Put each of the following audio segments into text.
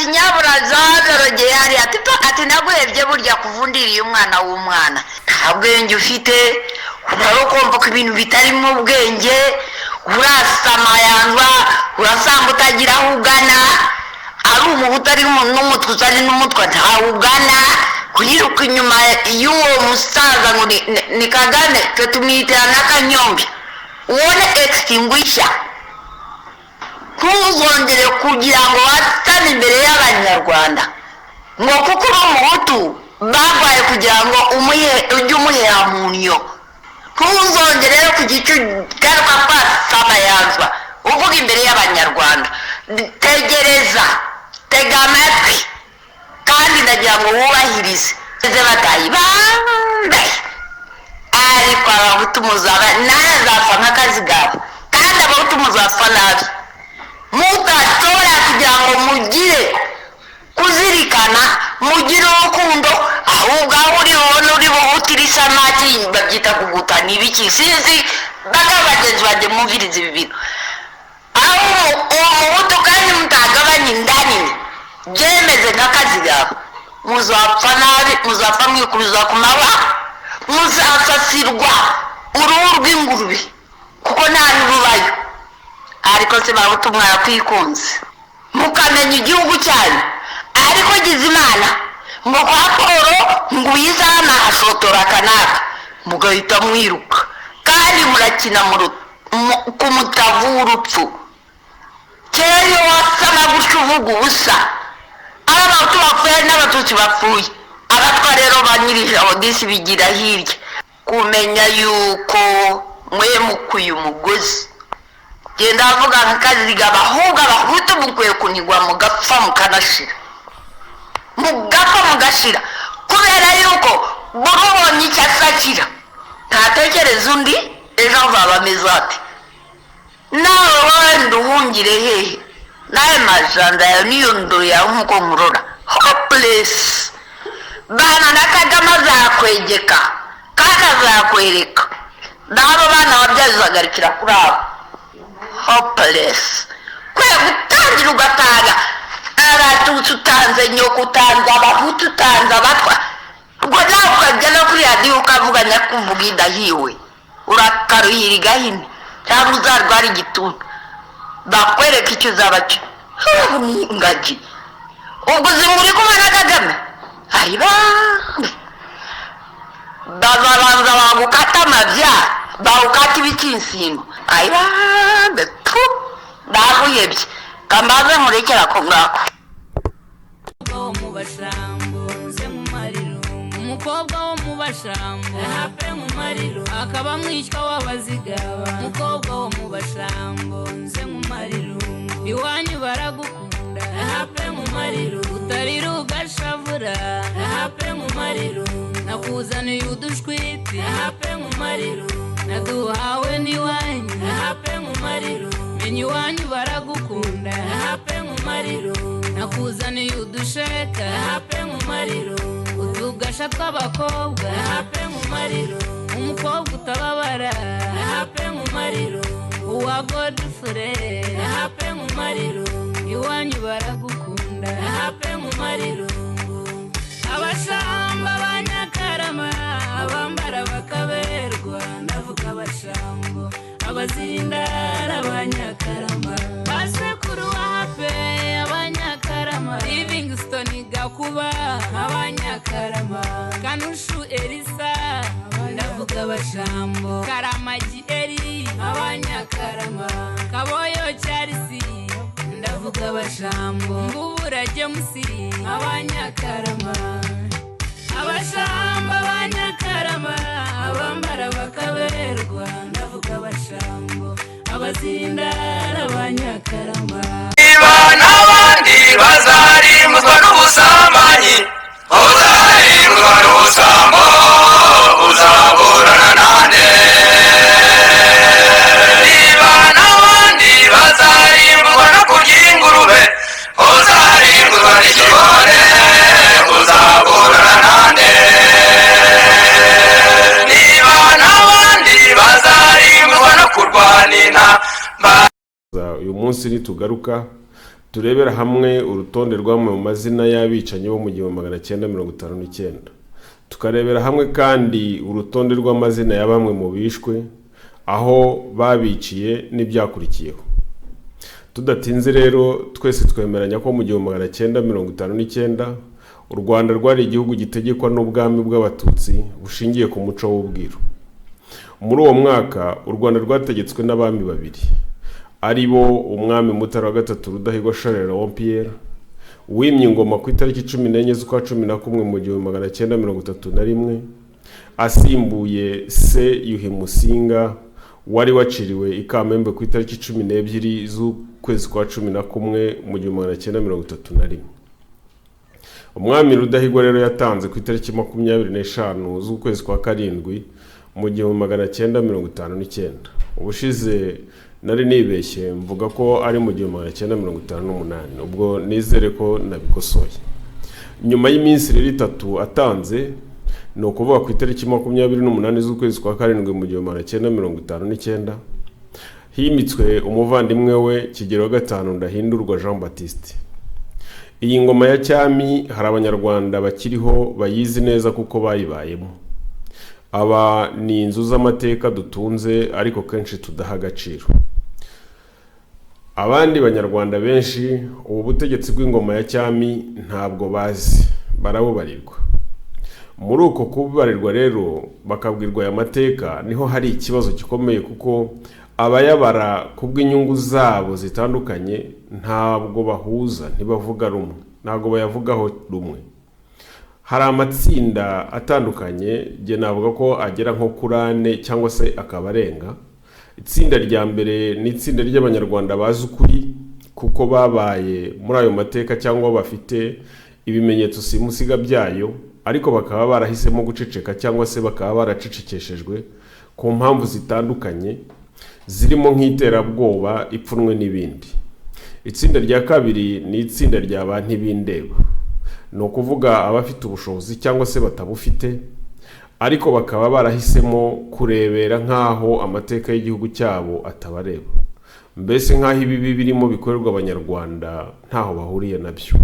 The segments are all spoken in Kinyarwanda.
Ati: "Nyabura zaberogeye hariya." Ati: "Pa!" Ati: "Naguhebye burya kuvundiriye umwana w'umwana. Nta bwenge ufite, uraba ko ibintu bitarimo ubwenge, urasamayanzwa, urasanga utagira aho ugana, ari umuhutu, ari n'umutwe, utari n'umutwe, ntawe ugana, kuyiruka inyuma y'uwo musaza ngo ni Kagame." Twe tumwitira n'akanyombi. Ubone extinguisher, ntuzongere kugira ngo wasane imbere y'Abanyarwanda ngo kuko uri Umuhutu barwaye kugira ngo umuhe ujye umuhera mu nnyo. Ntuzongere rero kugira icyo ugaruka kwasamayanzwa uvuga imbere y'Abanyarwanda. Tegereza, tega amatwi, kandi ndagira ngo wubahirize batayi bambaye. Ariko Abahutu muzaba nawe azapfa nk'akazigaba, kandi Abahutu muzapfa nabi mudashobora kugira ngo mugire kuzirikana, mugire urukundo. Ahubwo aho uri bubone uri buhutire isamaki, babyita kuguta, ni ibiki, sinzi. Baka bagenzi banjye, mwumvirize ibi bintu. Aho uwo Muhutu kandi mutagabanya inda nini, byemeze nk'akazigaba, muzapfa nabi, muzapfa mwikuruza ku mababa, muzasasirwa uruhu rw'ingurube kuko nta n'urubayo. Ariko se Bahutu, mwarakwikunze mukamenya igihugu cyanyu? Ariko gize Imana ngo kwa Paul ngo uyizana hashotora kanaka, mugahita mwiruka, kandi murakina ku mutavu w'urupfu. Kera iyo wasama gutyo uvuga ubusa, ari Abahutu bapfuye n'Abatutsi bapfuye. Abatwa rero ba nyir'ijabo disi bigira hirya kumenya yuko mwe mukuye umugozi. Genda avuga nka Kazigaba. Ahubwo Abahutu mukwiye kunigwa mugapfa, mukanashira, mugapfa mugashira, kubera yuko buri ubonye icyo asakira ntatekereza undi ejo azaba ameze ate. Nawe wenda uhungire hehe nawe majanja yawe n'iyo ndoro yawe nk'uko nkurora? Hopeless bana na Kagame azakwegeka kandi azakwereka n'abo bana wabyaye, uzagarukira kuri abo. Hopeless. Kwiye gutangira ugatanga Abatutsi, utanze nyoko, utanze Abahutu, utanze Abatwa, ubwo nawe ukajya no kuri radiyo ukavuga nyakuvuga idahiwe, urakaruhira igahini cyangwa uzarwara igituntu, bakwereka icyo uzaba cyo. Ni ingagi. Ubwo uzi ngo uri kumwe na Kagame, ayibambe bazabanza bagukata amabya, bawukata ibitsinsino, ayibambe tu, baguhebye. Kambaze nkurekera ako ngako. Wo mu Bashambo nze mu mariro, umukobwa wo mu Bashambo hape mu mariro, akaba mwishywa w'Abazigaba. Umukobwa wo mu Bashambo nze mu mariro, iwanyu baragukunda hape mu mariro, utarira ugashavura hape mu mariro. Nakuzaniye udushwiti hape mu mariro, naduhawe n'iwanyu hape mu mariro. Menya iwanyu baragukunda hape mu mariro. Nakuzaniye udusheka hape mu mariro, utugasha tw'abakobwa hape mu mariro. Umukobwa utababara hape mu mariro, uwa Godfrey hape mu mariro, iwanyu baragukunda hape mu mariro. Abashamba Abanyakarama abambara bakaberwa, ndavuga Abashambo, Abazindara, Abanyakarama, basekuru wa hape, Abanyakarama, Livingstone Gakuba, Abanyakarama, Kanushu Elisa, ndavuga Abashambo, Karamagi Eri, Abanyakarama, Kaboyo Charles, ndavuga Abashambo, Mbubura James, Abanyakarama. Abashamba Abanyakarama abambara bakaberwa, ndavuga Abashambo, Abazindara, Abanyakarama. Niba n'abandi bazarimbuzwa n'ubusambanyi, uzarimbuzwa n'ubusambo, uzaburana nande? Niba n'abandi bazarimbuzwa no kurya ingurube, uzarimbuzwa n'ikigore, uzaburana nande? Niba n'abandi bazarimbuzwa no kurwana intambara. Uyu munsi nitugaruka. Turebera hamwe urutonde rw'amwe mu mazina y'abicanyi bo mu 1959, tukarebera hamwe kandi urutonde rw'amazina ya bamwe mu bishwe, aho babiciye n'ibyakurikiyeho. Tudatinze rero, twese twemeranya ko mu 1959 u Rwanda rwari igihugu gitegekwa n'ubwami bw'Abatutsi bushingiye ku muco w'ubwiru. Muri uwo mwaka u Rwanda rwategetswe n'abami babiri, ari bo umwami Mutara wa gatatu Rudahigwa Charles Léon Pierre, wimye ingoma ku itariki 14 z'ukwa 11 mu 1931, asimbuye se Yuhi Musinga wari waciriwe i Kamembe ku itariki 12 z'ukwezi kwa 11 mu 1931. Umwami Rudahigwa rero yatanze ku itariki 25 z'ukwezi kwa karindwi mu 1959. Ubushize nari nibeshye mvuga ko ari mu 1958, ubwo nizere ko nabikosoye. Nyuma y'iminsi rero 3 atanze, ni ukuvuga ku itariki 28 z'ukwezi kwa karindwi mu 1959, himitswe umuvandimwe we Kigeli wa gatanu Ndahindurwa Jean Baptiste. Iyi ngoma ya cyami hari Abanyarwanda bakiriho bayizi neza kuko bayibayemo. Aba ni inzu z'amateka dutunze ariko kenshi tudaha agaciro. Abandi Banyarwanda benshi ubu butegetsi bw'ingoma ya cyami ntabwo bazi, barabubarirwa. Muri uko kubarirwa rero bakabwirwa aya mateka, niho hari ikibazo gikomeye, kuko abayabara kubw'inyungu zabo zitandukanye ntabwo bahuza, ntibavuga rumwe, ntabwo bayavugaho rumwe. Hari amatsinda atandukanye, njye navuga ko agera nko kuri ane cyangwa se akaba arenga. Itsinda rya mbere ni itsinda ry'Abanyarwanda bazi ukuri kuko babaye muri ayo mateka cyangwa bafite ibimenyetso simusiga byayo, ariko bakaba barahisemo guceceka cyangwa se bakaba baracecekeshejwe ku mpamvu zitandukanye zirimo nk'iterabwoba, ipfunwe n'ibindi. Itsinda rya kabiri ni itsinda rya ba ntibindeba, ni ukuvuga abafite ubushobozi cyangwa se batabufite, ariko bakaba barahisemo kurebera nk'aho amateka y'igihugu cyabo atabareba, mbese nk'aho ibibi birimo bikorerwa Abanyarwanda ntaho bahuriye nabyo.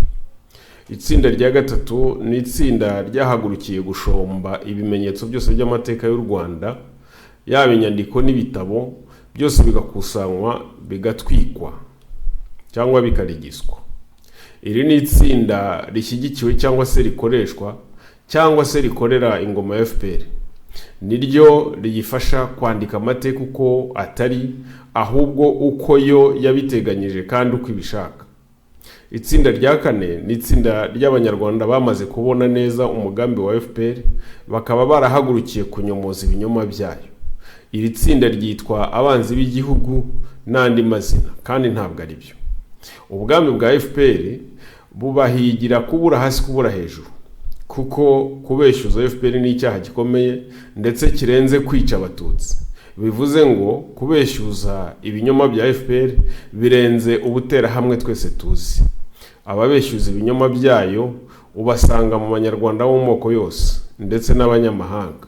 Itsinda rya gatatu ni itsinda ryahagurukiye gushomba ibimenyetso byose by'amateka y'u Rwanda, yaba inyandiko n'ibitabo byose bigakusanywa, bigatwikwa cyangwa bikarigiswa. Iri ni itsinda rishyigikiwe cyangwa se rikoreshwa cyangwa se rikorera ingoma ya FPR. Niryo riyifasha kwandika amateka uko atari, ahubwo uko yo yabiteganyije kandi uko ibishaka. Itsinda rya kane ni itsinda ry'Abanyarwanda bamaze kubona neza umugambi wa FPR, bakaba barahagurukiye kunyomoza ibinyoma byayo. Iri tsinda ryitwa abanzi b'igihugu n'andi mazina, kandi ntabwo ari byo. Ubwami bwa FPR bubahigira kubura hasi kubura hejuru, kuko kubeshyuza FPR ni icyaha gikomeye ndetse kirenze kwica Abatutsi. Bivuze ngo kubeshyuza ibinyoma bya FPR birenze ubuterahamwe twese tuzi. Ababeshyuza ibinyoma byayo ubasanga mu Banyarwanda bo mu moko yose ndetse n'abanyamahanga.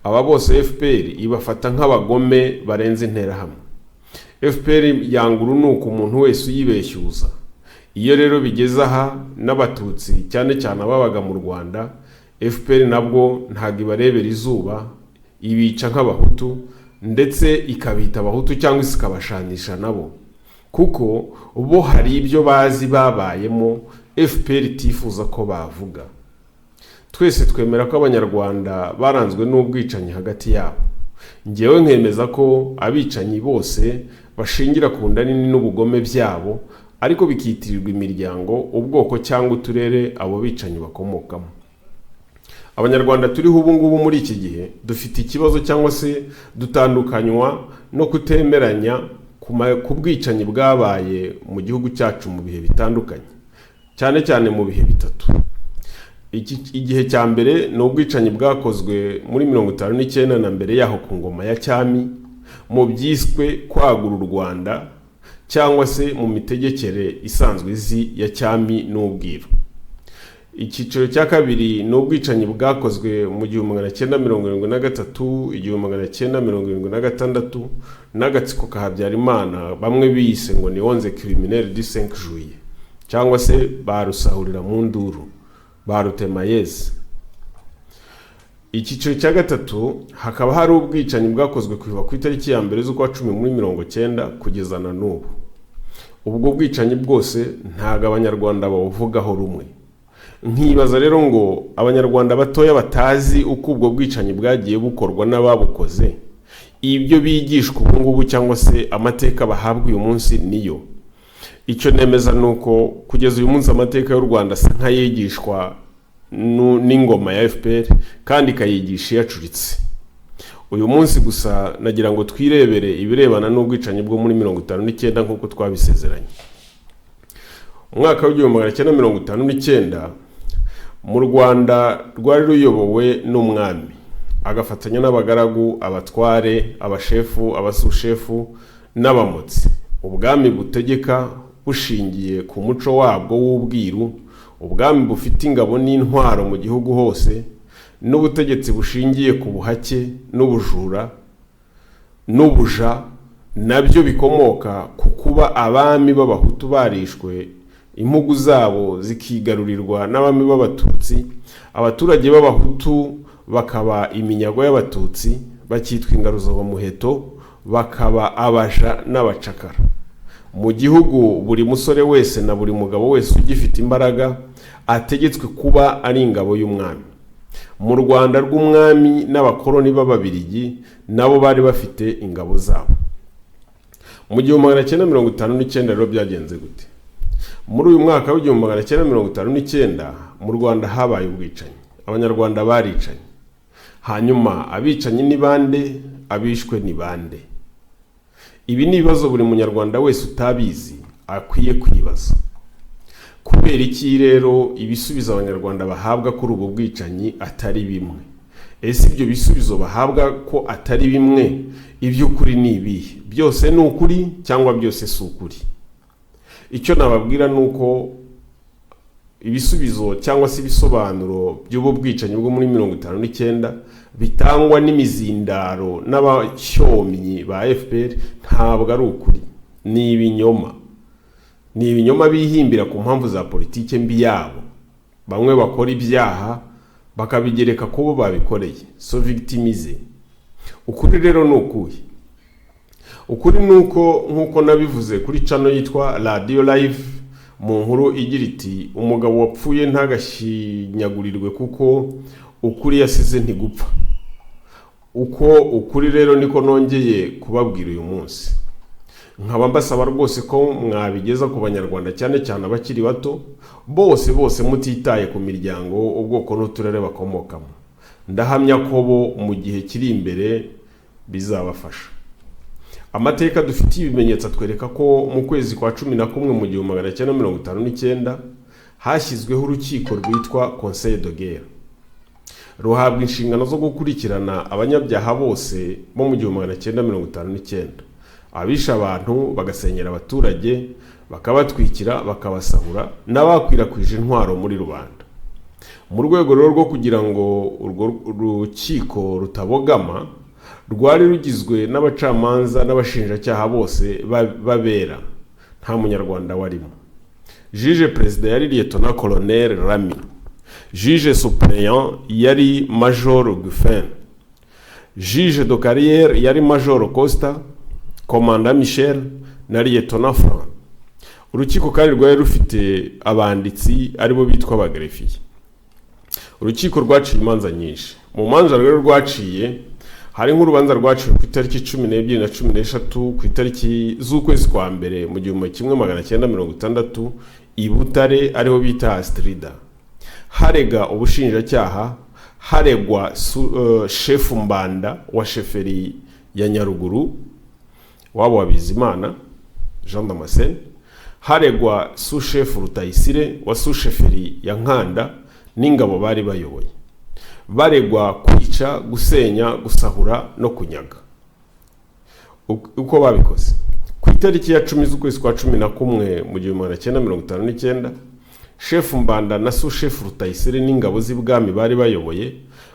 Aba bose FPR ibafata nk'abagome barenze interahamwe. FPR yanga urunuka umuntu wese uyibeshyuza. Iyo rero bigeze aha n'Abatutsi cyane cyane ababaga mu Rwanda, FPR nabwo ntabwo ibarebera izuba, ibica nk'Abahutu ndetse ikabita Abahutu cyangwa se ikabashanisha nabo, kuko bo hari ibyo bazi babayemo FPR itifuza ko bavuga. Twese twemera ko Abanyarwanda baranzwe n'ubwicanyi hagati yabo. Njyewe nkemeza ko abicanyi bose bashingira ku nda nini n'ubugome byabo, ariko bikitirirwa imiryango, ubwoko cyangwa uturere abo bicanyi bakomokamo. Abanyarwanda turiho ubu ngubu muri iki gihe dufite ikibazo cyangwa se dutandukanywa no kutemeranya ku bwicanyi bwabaye mu gihugu cyacu mu bihe bitandukanye, cyane cyane mu bihe bitatu. Igihe cya mbere ni ubwicanyi bwakozwe muri 59 na mbere yaho ku ngoma ya cyami, mu byiswe kwagura u Rwanda cyangwa se mu mitegekere isanzwe izi ya cyami n'ubwiru. Icyiciro cya kabiri ni ubwicanyi bwakozwe mu 1973, 1976 n'agatsiko ka Habyarimana, bamwe biyise ngo ni onze criminels du 5 juillet. Cyangwa se barusahurira mu nduru, ba Rutemayeze. Icyiciro cya gatatu, hakaba hari ubwicanyi bwakozwe kuva ku itariki ya 1 z'ukwa 10 muri 90 kugeza na n'ubu. Ubwo bwicanyi bwose ntabwo Abanyarwanda babuvugaho rumwe. Nkibaza rero ngo Abanyarwanda batoya batazi uko ubwo bwicanyi bwagiye bukorwa n'ababukoze, ibyo bigishwa ubu ngubu cyangwa se amateka bahabwa uyu munsi niyo? Icyo nemeza ni uko kugeza uyu munsi amateka y'u Rwanda asa nk'ayigishwa n'ingoma ya FPR, kandi ikayigisha iyacuritse. Uyu munsi gusa nagira ngo twirebere ibirebana n'ubwicanyi bwo muri 59 nk'uko twabisezeranye. Umwaka w'1959, mu Rwanda rwari ruyobowe n'umwami, agafatanya n'abagaragu, abatware, abashefu, abasushefu n'abamotsi. Ubwami butegeka bushingiye ku muco wabwo w'ubwiru, ubwami bufite ingabo n'intwaro mu gihugu hose, n'ubutegetsi bushingiye ku buhake n'ubujura n'ubuja, nabyo bikomoka ku kuba abami b'Abahutu barishwe, impugu zabo zikigarurirwa n'abami b'Abatutsi, abaturage b'Abahutu bakaba iminyago y'Abatutsi, bakitwa ingaruzamuheto, bakaba abaja n'abacakara. Mu gihugu buri musore wese na buri mugabo wese ugifite imbaraga ategetswe kuba ari ingabo y'umwami. Mu Rwanda rw'umwami, n'abakoloni b'Ababirigi nabo bari bafite ingabo zabo. Mu 1959 rero byagenze gute? Muri uyu mwaka w'1959, mu Rwanda habaye ubwicanyi, Abanyarwanda baricanye. Hanyuma abicanyi ni bande? Abishwe ni bande? Ibi ni ibibazo buri Munyarwanda wese utabizi akwiye kwibaza. Kubera iki rero ibisubizo Abanyarwanda bahabwa kuri ubu bwicanyi atari bimwe? Ese ibyo bisubizo bahabwa ko atari bimwe, iby'ukuri ni ibihe? Byose ni ukuri cyangwa byose si ukuri? Icyo nababwira ni uko ibisubizo cyangwa se ibisobanuro by'ubu bwicanyi bwo muri 59 bitangwa n'imizindaro n'abashyomyi ba FPR ntabwo ari ukuri, ni ibinyoma. Ni ibinyoma bihimbira ku mpamvu za politike mbi yabo. Bamwe bakora ibyaha bakabigereka ku bo babikoreye, se victimiser. Ukuri rero ni ukuhe? Ukuri ni uko, nk'uko nabivuze kuri channel yitwa Radiyo Live, mu nkuru igira iti: "Umugabo wapfuye ntagashinyagurirwe kuko ukuri yasize ntigupfa." Uko ukuri rero niko nongeye kubabwira uyu munsi, nkaba mbasaba rwose ko mwabigeza ku Banyarwanda, cyane cyane abakiri bato bose bose, mutitaye ku miryango, ubwoko n'uturere bakomokamo. Ndahamya ko bo mu gihe kiri imbere bizabafasha. Amateka dufitiye ibimenyetso atwereka ko mu kwezi kwa 11 mu 1959 hashyizweho urukiko rwitwa Conseil de Guerre, ruhabwa inshingano zo gukurikirana abanyabyaha bose bo mu 1959, abishe abantu, bagasenyera abaturage, bakabatwikira, bakabasahura, n'abakwirakwije intwaro muri rubanda. Mu rwego rero rwo kugira ngo urwo rukiko rutabogama, rwari rugizwe n'abacamanza n'abashinjacyaha bose babera, nta Munyarwanda warimo. Juge président yari Lieutenant Colonel Rami, juge suppléant yari Major Guffin, juge de carrière yari Major Costa, Commandant Michel na Lieutenant Franc. Urukiko kandi rwari rufite abanditsi, aribo bitwa abagreffier. Urukiko rwaciye imanza nyinshi. Mu manza rero rwaciye hari nk'urubanza rwaciwe ku itariki 12 na 13 ku itariki z'ukwezi kwa mbere mu 1960 i Butare, ariho bita Astrida. Harega ubushinjacyaha, haregwa shefu Mbanda wa chefferie ya Nyaruguru, wabo wa Bizimana Jean Damascene, haregwa sushefu Rutayisire wa sous-chefferie ya Nkanda n'ingabo bari bayoboye. Baregwa kwica, gusenya, gusahura no kunyaga. Uko babikoze: ku itariki ya 10 z'ukwezi kwa 11 mu 1959, shefu Mbanda na sushefu Rutayisire n'ingabo z'ibwami bari bayoboye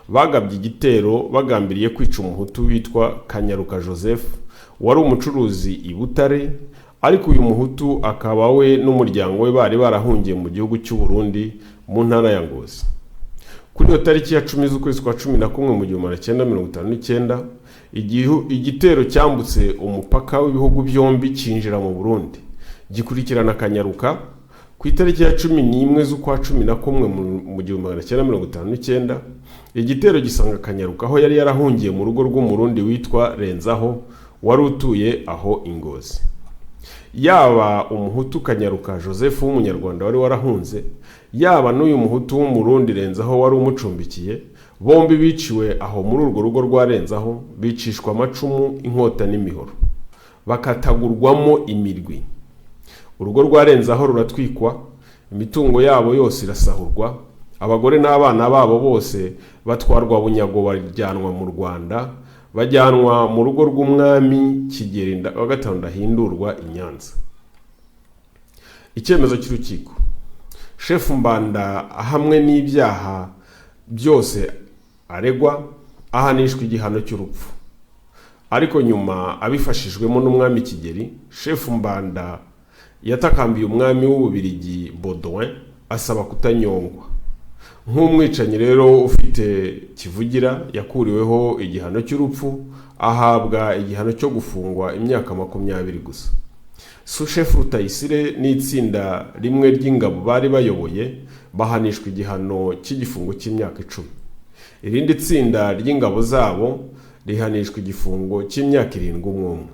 bagabye igitero bagambiriye kwica Umuhutu witwa Kanyaruka Joseph, wari umucuruzi i Butare, Ariko uyu Muhutu akaba we n'umuryango we bari barahungiye mu gihugu cy'u Burundi mu ntara ya Ngozi. Kuri iyo tariki ya 10 z'ukwezi kwa 11 mu 1959, igitero cyambutse umupaka w'ibihugu byombi cyinjira mu Burundi, gikurikirana Kanyaruka. Ku itariki ya 11 z'ukwa 11 mu 1959, igitero gisanga Kanyaruka aho yari yarahungiye mu rugo rw'Umurundi witwa Renzaho wari utuye aho i Ngozi. Yaba Umuhutu Kanyaruka Joseph w'Umunyarwanda wari warahunze, yaba n'uyu Muhutu w'Umurundi Renzaho wari umucumbikiye, bombi biciwe aho muri urwo rugo rwa Renzaho, bicishwa amacumu, inkota n'imihoro, bakatagurwamo imirwi. Urugo rwa Renzaho ruratwikwa, imitungo yabo yose irasahurwa, abagore n'abana babo bose batwarwa bunyago bajyanwa mu Rwanda, bajyanwa mu rugo rw'umwami Kigeli wa gatanu Ndahindurwa i Nyanza. Icyemezo cy'urukiko: Shefu Mbanda ahamwe n'ibyaha byose aregwa, ahanishwa igihano cy'urupfu. Ariko nyuma abifashijwemo n'umwami Kigeli, Shefu Mbanda yatakambiye umwami w'Ububirigi Baudouin asaba kutanyongwa. Nk'umwicanyi rero ufite kivugira, yakuriweho igihano cy'urupfu, ahabwa igihano cyo gufungwa imyaka 20 gusa. Sushefu Rutayisire n'itsinda rimwe ry'ingabo bari bayoboye bahanishwa igihano cy'igifungo cy'imyaka 10. Irindi tsinda ry'ingabo zabo rihanishwa igifungo cy'imyaka 7 umwe umwe.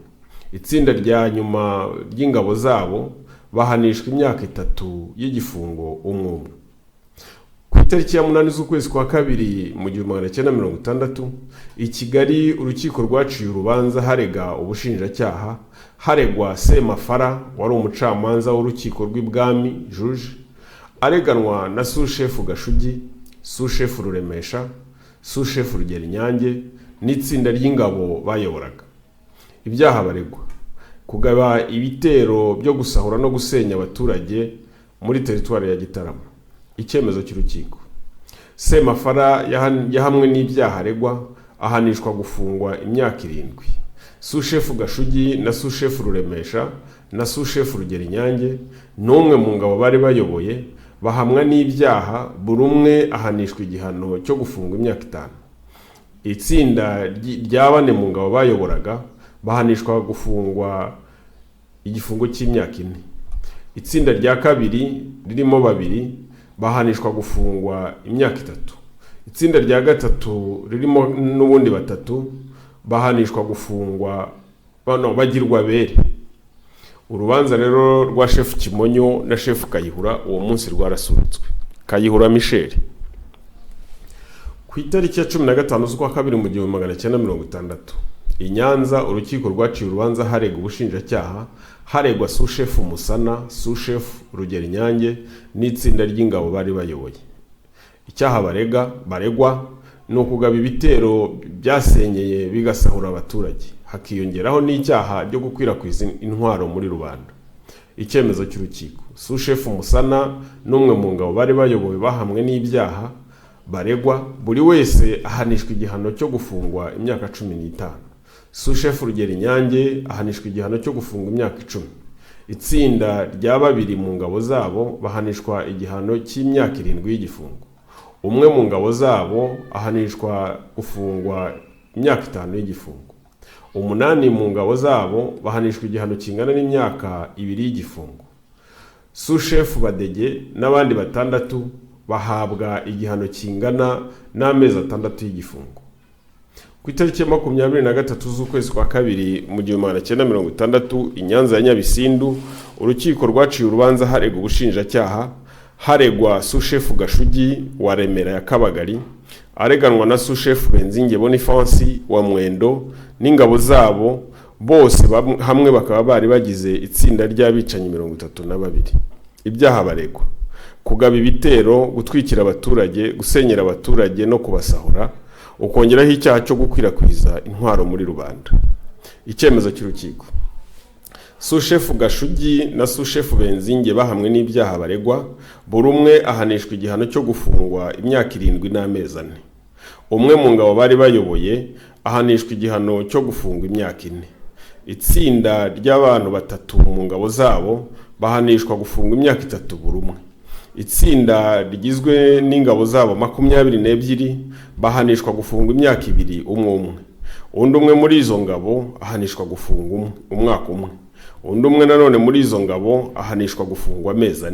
Itsinda rya nyuma ry'ingabo zabo bahanishwa imyaka 3 y'igifungo umwe umwe. Ku itariki ya 8 z'ukwezi kwa kabiri mu 1960, i Kigali urukiko rwaciye urubanza harega ubushinjacyaha, haregwa Semafara wari umucamanza w'urukiko rw'ibwami juge, areganwa na sushefu Gashugi, sushefu Ruremesha, sushefu Rugerinyange n'itsinda ry'ingabo bayoboraga. Ibyaha baregwa: kugaba ibitero byo gusahura no gusenya abaturage muri teritwari ya Gitarama. Icyemezo cy'urukiko: Semafara yahamwe n'ibyaha aregwa, ahanishwa gufungwa imyaka 7. Sushefu Gashugi na sushefu Ruremesha na sushefu Rugerinyange n'umwe mu ngabo bari bayoboye bahamwa n'ibyaha, buri umwe ahanishwa igihano cyo gufungwa imyaka 5. Itsinda rya bane mu ngabo bayoboraga bahanishwa gufungwa igifungo cy'imyaka 4. Itsinda rya kabiri ririmo babiri bahanishwa gufungwa imyaka 3. Itsinda rya gatatu ririmo n'ubundi batatu bahanishwa gufungwa bagirwa bere. Urubanza rero rwa Shefu Kimonyo na Shefu Kayihura uwo munsi rwarasubitswe. Kayihura Michel. Ku itariki ya 15 z'ukwa kabiri mu 1960, i Nyanza urukiko rwaciye urubanza haregwa ubushinjacyaha, haregwa sushefu Musana, sushefu Rugerinyange n'itsinda ry'ingabo bari bayoboye. Icyaha baregwa ni ukugaba ibitero byasenyeye bigasahura abaturage, hakiyongeraho n'icyaha cyo gukwirakwiza intwaro muri rubanda. Icyemezo cy'urukiko: sushefu Musana n'umwe mu ngabo bari bayoboye bahamwe n'ibyaha baregwa, buri wese ahanishwa igihano cyo gufungwa imyaka 15. Sushefu Rugerinyange ahanishwa igihano cyo gufungwa imyaka 10. Itsinda rya babiri mu ngabo zabo bahanishwa igihano cy'imyaka 7 y'igifungo. Umwe mu ngabo zabo ahanishwa gufungwa imyaka 5 y'igifungo. 8 mu ngabo zabo bahanishwa igihano kingana n'imyaka 2 y'igifungo. Sushefu Badege n'abandi 6 bahabwa igihano kingana n'amezi 6 y'igifungo. Ku itariki ya 23 z'ukwezi kwa kabiri mu 1960, i Nyanza ya Nyabisindu urukiko rwaciye urubanza haregwa ubushinjacyaha, haregwa sushefu Gashugi wa Remera ya Kabagari, areganwa na sushefu Benzinge Boniface wa Mwendo n'ingabo zabo bose hamwe bakaba bari bagize itsinda ry'abicanyi 32. Ibyaha baregwa: kugaba ibitero, gutwikira abaturage, gusenyera abaturage no kubasahura, ukongeraho icyaha cyo gukwirakwiza intwaro muri rubanda. Icyemezo cy'urukiko: Sushefu Gashugi na sushefu Benzinge bahamwe n'ibyaha baregwa, buri umwe ahanishwa igihano cyo gufungwa imyaka 7 n'amezi 4. Umwe mu ngabo bari bayoboye ahanishwa igihano cyo gufungwa imyaka 4. Itsinda ry'abantu batatu mu ngabo zabo bahanishwa gufungwa imyaka 3 buri umwe. Itsinda rigizwe n'ingabo zabo 22 bahanishwa gufungwa imyaka 2 umwe umwe. Undi umwe muri izo ngabo ahanishwa gufungwa umwaka umwe. Undi umwe nanone muri izo ngabo ahanishwa gufungwa amezi 4.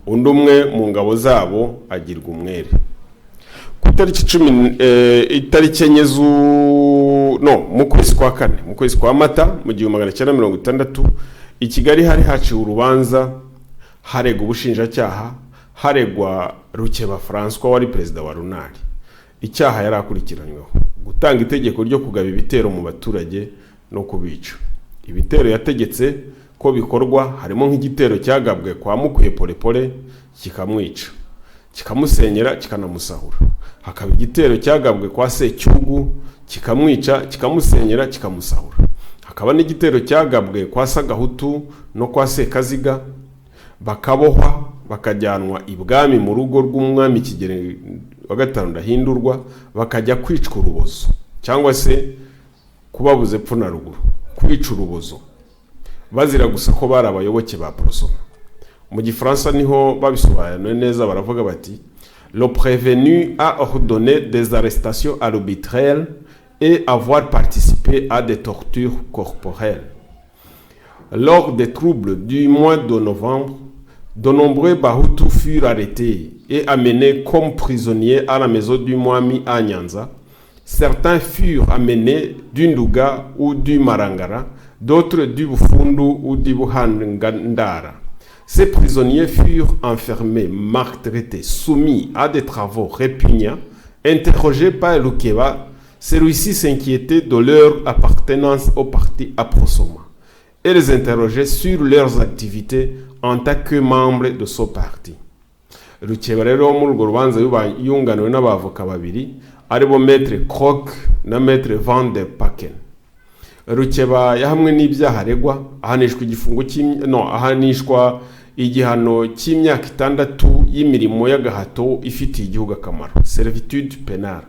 Undi umwe mu ngabo zabo agirwa umwere. Ku itariki 10 itariki 4 mu kwezi kwa kane, mu kwezi kwa Mata mu 1960 i Kigali hari haciwe urubanza, haregwa ubushinjacyaha, haregwa Rukeba François wari perezida wa Runari. Icyaha yari akurikiranyweho gutanga itegeko ryo kugaba ibitero mu baturage no kubica. Ibitero yategetse ko bikorwa harimo nk'igitero cyagabwe kwa Mukwiye Polepole kikamwica, kikamusenyera, kikanamusahura. Hakaba igitero cyagabwe kwa Secyugu kikamwica, kikamusenyera, kikamusahura. Hakaba n'igitero cyagabwe kwa Sagahutu no kwa Sekaziga, bakabohwa bakajyanwa ibwami mu rugo rw'umwami Kigeli wa V Ndahindurwa, bakajya kwicwa urubozo cyangwa se kubabuza epfo na ruguru, kwica urubozo bazira gusa ko bari abayoboke ba Aprosoma. Mu gifaransa niho babisobanuye neza, baravuga bati: "Le prévenu a ordonné des arrestations arbitraires et avoir participé à des tortures corporelles. Lors des troubles du mois de novembre, de nombreux Bahutu furent arrêtés et amenés comme prisonniers à la maison du Mwami à Nyanza. Certains furent amenés du Nduga ou du Marangara, d'autres du Bufundu ou du Buhangandara. Ces prisonniers furent enfermés, maltraités, soumis à des travaux répugnants. Interrogés par Lukeba, celui-ci s'inquiétait de leur appartenance au parti Aprosoma et les interrogeait sur leurs activités en tant que membres de ce parti." Rukeba rero muri urwo rubanza yunganiwe n'abavoka babiri, aribo Maître Croc na Maître Van der Paken. Rukeba yahamwe n'ibyaha aregwa, ahanishwa igifungo no ahanishwa igihano cy'imyaka 6 y'imirimo y'agahato ifitiye igihugu akamaro, servitude pénale.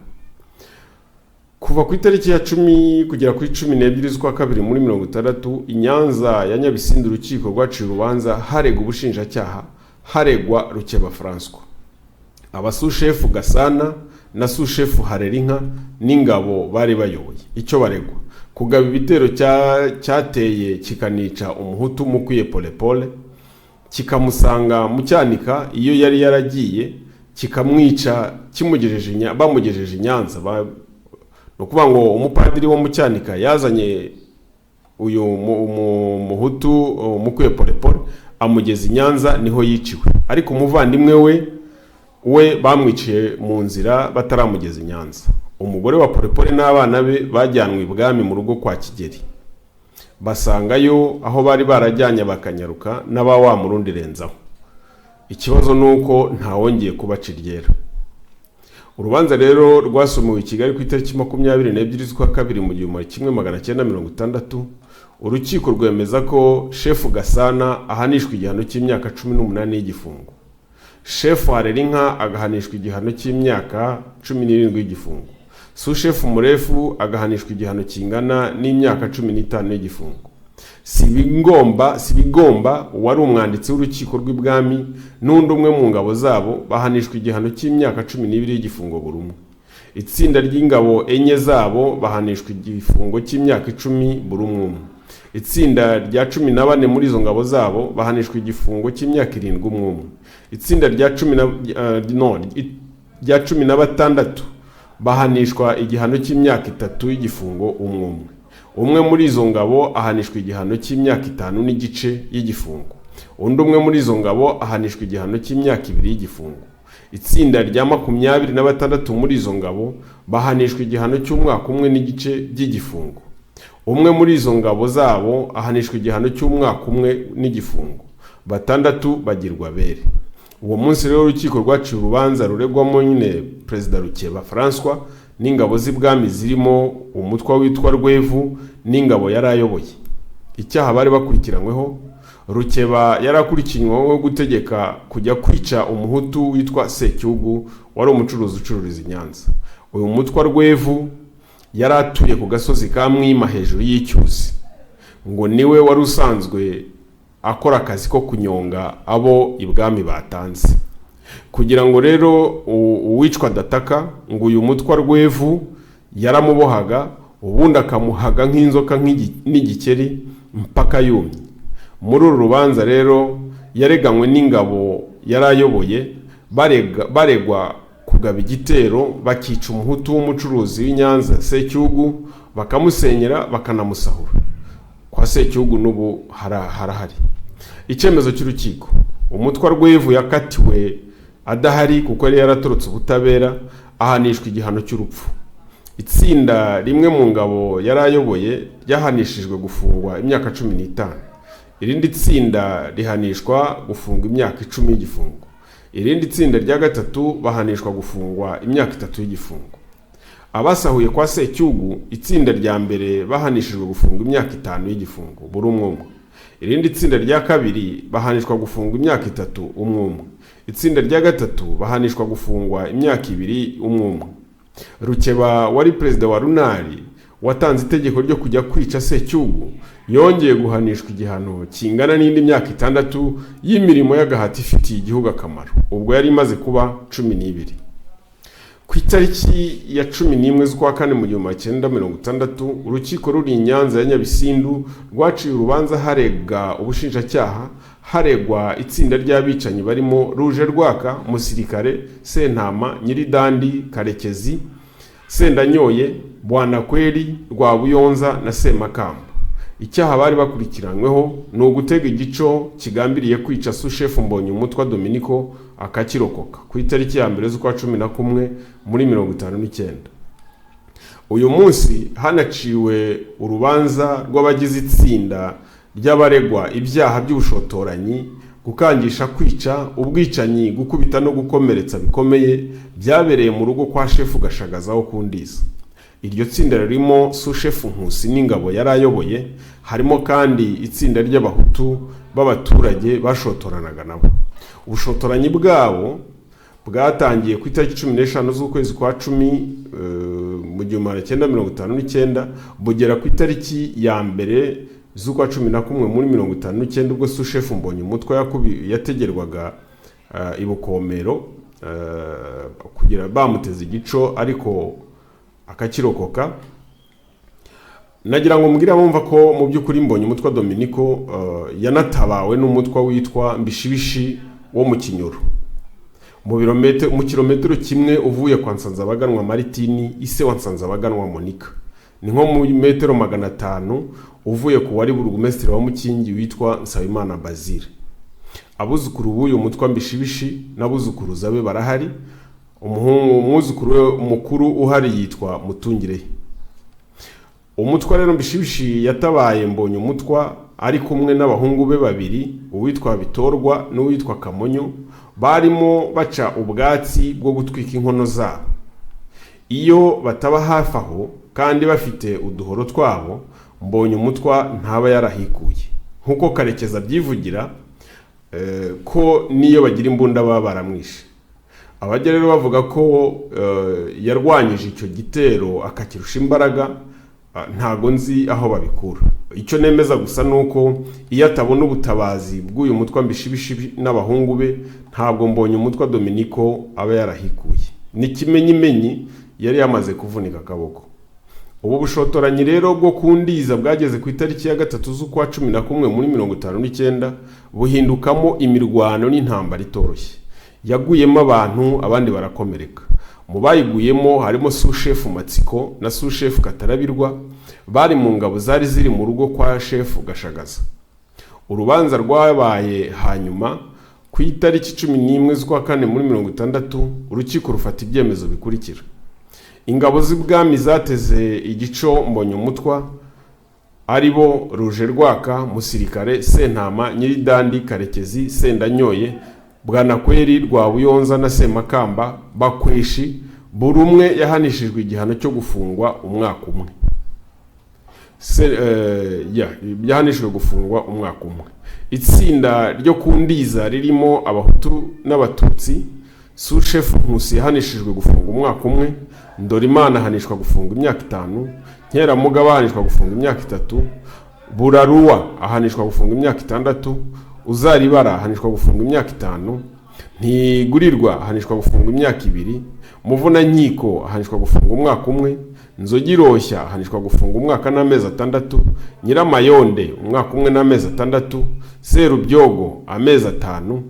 Kuva ku itariki ya 10 kugera kuri 12 z'ukwa kabiri muri 60, i Nyanza ya Nyabisindu urukiko rwaciye urubanza, haregwa ubushinjacyaha, haregwa Rukeba François, abasushefu Gasana na sushefu Harerinka n'ingabo bari bayoboye. Icyo baregwa: kugaba ibitero cyateye kikanica umuhutu Mukwiye Polepole, kikamusanga mu Cyanika iyo yari yaragiye, kikamwica, kimugejeje bamugejeje i Nyanza. Ni ukuvuga ngo umupadiri wo mu Cyanika yazanye uyu muhutu Mukwiye Polepole amugeza i Nyanza, niho yiciwe. Ariko umuvandimwe we bamwiciye mu nzira bataramugeza i Nyanza. Umugore wa Polepole n'abana be bajyanwe ibwami mu rugo kwa Kigeli, basangayo aho bari barajyanye bakanyaruka n'aba wa Murundi Renzaho. Ikibazo ni uko ntawongeye kubaca iryera. Urubanza rero rwasomewe i Kigali ku itariki 22 z'ukwa kabiri mu 1960. Urukiko rwemeza ko shefu Gasana ahanishwa igihano cy'imyaka 18 y'igifungo, shefu Harerinka agahanishwa igihano cy'imyaka 17 y'igifungo, sushefu Murefu agahanishwa igihano kingana n'imyaka 15 y'igifungo. Sibigomba wari umwanditsi w'urukiko rw'ibwami n'undi umwe mu ngabo zabo bahanishwa igihano cy'imyaka 12 y'igifungo buri umwe. Itsinda ry'ingabo enye zabo bahanishwa igifungo cy'imyaka 10 buri umwe umwe. Itsinda rya 14 muri izo ngabo zabo bahanishwa igifungo cy'imyaka 7 umwe umwe. Itsinda rya cumi na no rya 16 bahanishwa igihano cy'imyaka 3 y'igifungo umwe umwe. Umwe muri izo ngabo ahanishwa igihano cy'imyaka 5 n'igice y'igifungo. Undi umwe muri izo ngabo ahanishwa igihano cy'imyaka 2 y'igifungo. Itsinda rya 26 muri izo ngabo bahanishwa igihano cy'umwaka umwe n'igice by'igifungo. Umwe muri izo ngabo zabo ahanishwa igihano cy'umwaka umwe n'igifungo. 6 bagirwa bere. Uwo munsi rero urukiko rwaciye urubanza ruregwamo nyine Perezida Rukeba François n'ingabo z'ibwami zirimo umutwa witwa Rwevu n'ingabo yari ayoboye. Icyaha bari bakurikiranyweho: Rukeba yari akurikiranyweho gutegeka kujya kwica umuhutu witwa Secyugu wari umucuruzi ucururiza i Nyanza. Uyu mutwa Rwevu yari atuye ku gasozi ka Mwima hejuru y'icyuzi. Ngo niwe wari usanzwe akora akazi ko kunyonga abo ibwami batanze. Kugira ngo rero uwicwa adataka, ngo uyu mutwa Rwevu yaramubohaga, ubundi akamuhaga nk'inzoka n'igikeri mpaka yumye. Muri uru rubanza rero yareganywe n'ingabo yari ayoboye, baregwa kugaba igitero bakica umuhutu w'umucuruzi w'i Nyanza Secyugu, bakamusenyera bakanamusahura. Kwa Secyugu n'ubu harahari. Icyemezo cy'urukiko: umutwa Rwevu yakatiwe adahari kuko yari yaratorotse ubutabera, ahanishwa igihano cy'urupfu. Itsinda rimwe mu ngabo yari ayoboye ryahanishijwe gufungwa imyaka 15, irindi tsinda rihanishwa gufungwa imyaka 10 y'igifungo, irindi tsinda rya gatatu bahanishwa gufungwa imyaka 3 y'igifungo. Abasahuye kwa Secyugu, itsinda rya mbere bahanishijwe gufungwa imyaka 5 y'igifungo buri umwe umwe, irindi tsinda rya kabiri bahanishwa gufungwa imyaka 3 umwe umwe, itsinda rya gatatu bahanishwa gufungwa imyaka 2 umwe umwe. Rukeba wari perezida wa Runari watanze itegeko ryo kujya kwica Secyugu yongeye guhanishwa igihano kingana n'indi myaka 6 y'imirimo y'agahato ifitiye igihugu akamaro, ubwo yari imaze kuba 12. Ku itariki ya 11 z'ukwa kane mu 1960, urukiko ruri i Nyanza ya Nyabisindu rwaciye urubanza harega ubushinjacyaha, haregwa itsinda ry'abicanyi barimo Ruje Rwaka, Musirikare, Sentama, Nyiridandi, Karekezi, Sendanyoye, Bwanakweri, Rwabuyonza na Semakamba. Icyaha bari bakurikiranyweho ni ugutega igico kigambiriye kwica sushefu Mbonyumutwa Dominiko akakirokoka ku itariki ya 1 z'ukwa 11 muri 59. Uyu munsi hanaciwe urubanza rw'abagize itsinda ry'abaregwa ibyaha by'ubushotoranyi, gukangisha kwica, ubwicanyi, gukubita no gukomeretsa bikomeye byabereye mu rugo kwa shefu Gashagaza wo ku Ndiza. Iryo tsinda ririmo sushefu Nkusi n'ingabo yari ayoboye, harimo kandi itsinda ry'abahutu b'abaturage bashotoranaga nabo. Ubushotoranyi bwabo bwatangiye ku itariki 15 z'ukwezi kwa 10 mu 1959, bugera ku itariki ya 1 z'ukwa 11 muri 59, ubwo sushefu Mbonyumutwa yategerwaga i Bukomero kugira bamuteze igico ariko akakirokoka. Nagira ngo mbwire abumva ko mu by'ukuri Mbonyumutwa Dominiko yanatabawe n'umutwa witwa Mbishibishi wo mu Kinyoro, mu kilometero kimwe uvuye kwa Nsanzabaganwa Maritini, ise wa Nsanzabaganwa Monica. Ni nko mu metero 500 uvuye ku wari burugumesitiri wa Mukingi witwa Nsabimana Bazile. Abuzukuru b'uyu mutwa Mbishibishi n'abuzukuruza be barahari. Umwuzukuru we mukuru uhari yitwa Mutungire. Umutwa rero Mbishibishi yatabaye Mbonyumutwa ari kumwe n'abahungu be babiri, uwitwa Bitorwa n'uwitwa Kamonyo, barimo baca ubwatsi bwo gutwika inkono zabo. Iyo bataba hafi aho kandi bafite uduhoro twabo, Mbonyumutwa ntaba yarahikuye. Nkuko Karekezi abyivugira ko niyo bagira imbunda baba baramwishe. Abajya rero bavuga ko yarwanyije icyo gitero akakirusha imbaraga, ntago nzi aho babikura. Icyo nemeza gusa nuko iyo atabona ubutabazi bw'uyu mutwa Mbishibishi n'abahungu be, ntabwo Mbonyumutwa Dominiko aba yarahikuye. N'ikimenyimenyi yari yamaze kuvunika akaboko. Ubu bushotoranyi rero bwo ku Ndiza bwageze ku itariki ya 3 z'ukwa 11 muri 59, buhindukamo imirwano n'intambara itoroshye. Yaguyemo abantu, abandi barakomereka. Mu bayiguyemo harimo sushefu Matsiko na sushefu Katarabirwa, bari mu ngabo zari ziri mu rugo kwa shefu Gashagaza. Urubanza rwabaye hanyuma ku itariki 11 z'ukwa 4 muri 60, urukiko rufata ibyemezo bikurikira. Ingabo z'ibwami zateze igico Mbonyumutwa aribo Ruje Rwaka, Musirikare, Sentama, Nyiridandi, Karekezi, Sendanyoye, Bwanakweri, Rwabuyonza na Semakamba Bakweshi, buri umwe yahanishijwe igihano cyo gufungwa umwaka umwe. Yahanishijwe gufungwa umwaka umwe. Itsinda ryo ku Ndiza ririmo abahutu n'abatutsi, sushefu Nkusi yahanishijwe gufunga umwaka umwe, Ndorimana ahanishwa gufunga imyaka 5, Nkeramugaba ahanishwa gufunga imyaka 3, Buraruwa ahanishwa gufunga imyaka 6, Uzaribara ahanishwa gufunga imyaka 5, Ntigurirwa ahanishwa gufunga imyaka 2, Muvunankiko ahanishwa gufunga umwaka 1, Nzogiroshya ahanishwa gufunga umwaka n'amezi 6, Nyiramayonde umwaka 1 n'amezi 6, Serubyogo amezi 5,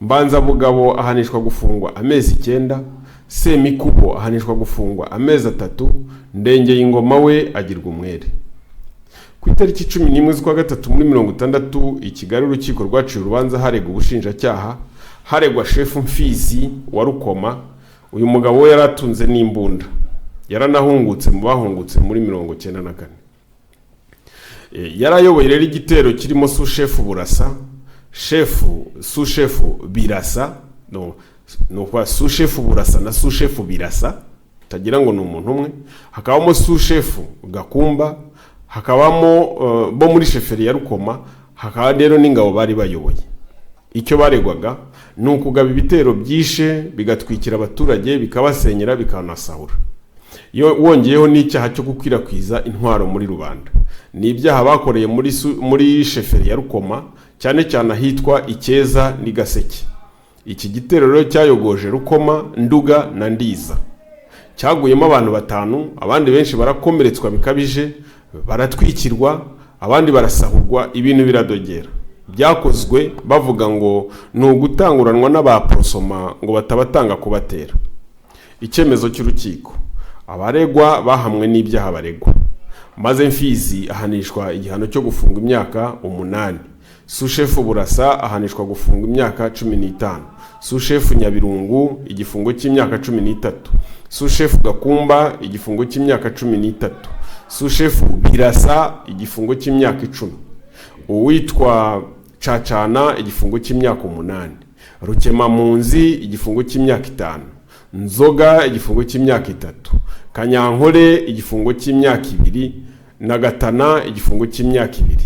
Mbanzabugabo ahanishwa gufungwa amezi 9, Semikubo ahanishwa gufungwa amezi 3, Ndengeyingoma we agirwa umwere. Ku itariki 11 z'ukwa gatatu muri 60 i Kigali, urukiko rwaciye urubanza haregwa ubushinjacyaha, haregwa shefu Mfizi wa Rukoma. Uyu mugabo we yari atunze n'imbunda, yaranahungutse mu bahungutse muri 94. Yarayoboye rero igitero kirimo sushefu Burasa, shefu sushefu Birasa, no ni sushefu Burasa na sushefu Birasa, utagira ngo ni umuntu umwe, hakabamo sushefu Gakumba, hakabamo bo muri sheferi ya Rukoma, hakaba rero n'ingabo bari bayoboye. Icyo baregwaga ni ukugaba ibitero byishe bigatwikira abaturage, bikabasenyera, bikanasahura. Wongeyeho n'icyaha cyo gukwirakwiza intwaro muri rubanda. Ni ibyaha bakoreye muri sheferi ya Rukoma, cyane cyane ahitwa Icyeza n'i Gaseke. Iki gitero rero cyayogoje Rukoma, Nduga na Ndiza, cyaguyemo abantu 5, abandi benshi barakomeretswa bikabije, baratwikirwa, abandi barasahurwa, ibintu biradogera. Byakozwe bavuga ngo ni ugutanguranwa n'abaporosoma ngo batabatanga kubatera. Icyemezo cy'urukiko: abaregwa bahamwe n'ibyaha baregwa, maze Mfizi ahanishwa igihano cyo gufunga imyaka 8, sushefu Burasa ahanishwa gufunga imyaka 15, sushefu Nyabirungu igifungo cy'imyaka 13, sushefu Gakumba igifungo cy'imyaka 13, sushefu Birasa igifungo cy'imyaka 10, uwitwa Cacana igifungo cy'imyaka 8, Rukemampunzi igifungo cy'imyaka 5, Nzoga igifungo cy'imyaka 3, Kanyankore igifungo cy'imyaka 2 na Gatana igifungo cy'imyaka 2.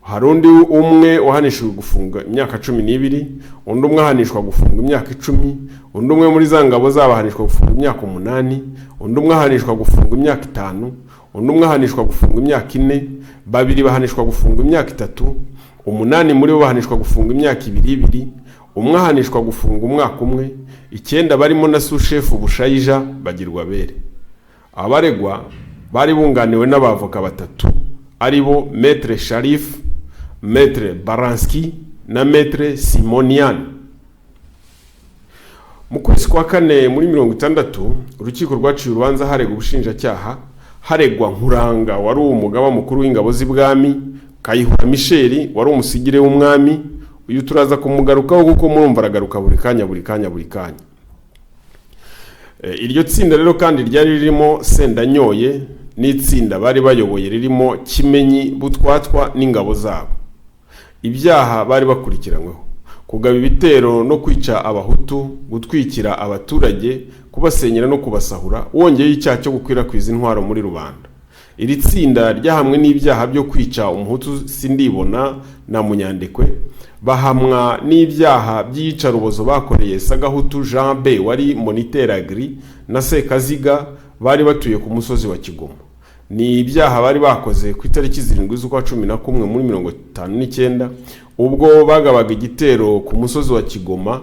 Hari undi umwe wahanishijwe gufunga imyaka 12, undi umwe ahanishwa gufunga imyaka 10, undi umwe muri za ngabo zabo ahanishwa gufunga imyaka 8, undi umwe ahanishwa gufunga imyaka 5, undi umwe ahanishwa gufunga imyaka 4, 2 bahanishwa gufunga imyaka 3, 8 muri bo bahanishwa gufunga imyaka 2 2, umwe ahanishwa gufunga umwaka 1, 9 barimo na sushefu Bushayija bagirwa bere. Abaregwa bari bunganiwe n'abavoka 3 ari bo Maître Sharif, Maître Baranski na Maître Simonian. Mu kwezi kwa kane muri 60 urukiko rwaciye urubanza haregwa ubushinjacyaha, haregwa Nkuranga wari umugaba mukuru w'ingabo z'ibwami, Kayihura Michel wari umusigire w'umwami. Uyu turaza kumugarukaho kuko murumva aragaruka buri kanya buri kanya buri kanya. Iryo tsinda rero kandi ryari ririmo Sendanyoye n'itsinda bari bayoboye ririmo Kimenyi, Butwatwa n'ingabo zabo. Ibyaha bari bakurikiranyweho: kugaba ibitero no kwica abahutu, gutwikira abaturage, kubasenyera no kubasahura, wongeyeho icyaha cyo gukwirakwiza intwaro muri rubanda. Iri tsinda ryahamwe n'ibyaha byo kwica umuhutu Sindibona na Munyandekwe, bahamwa n'ibyaha by'iyicarubozo bakoreye Sagahutu Jean B wari moniteur agri na Sekaziga bari batuye ku musozi wa Kigoma. Ni ibyaha bari bakoze ku itariki 7 z'ukwa 11 muri 59, ubwo bagabaga igitero ku musozi wa Kigoma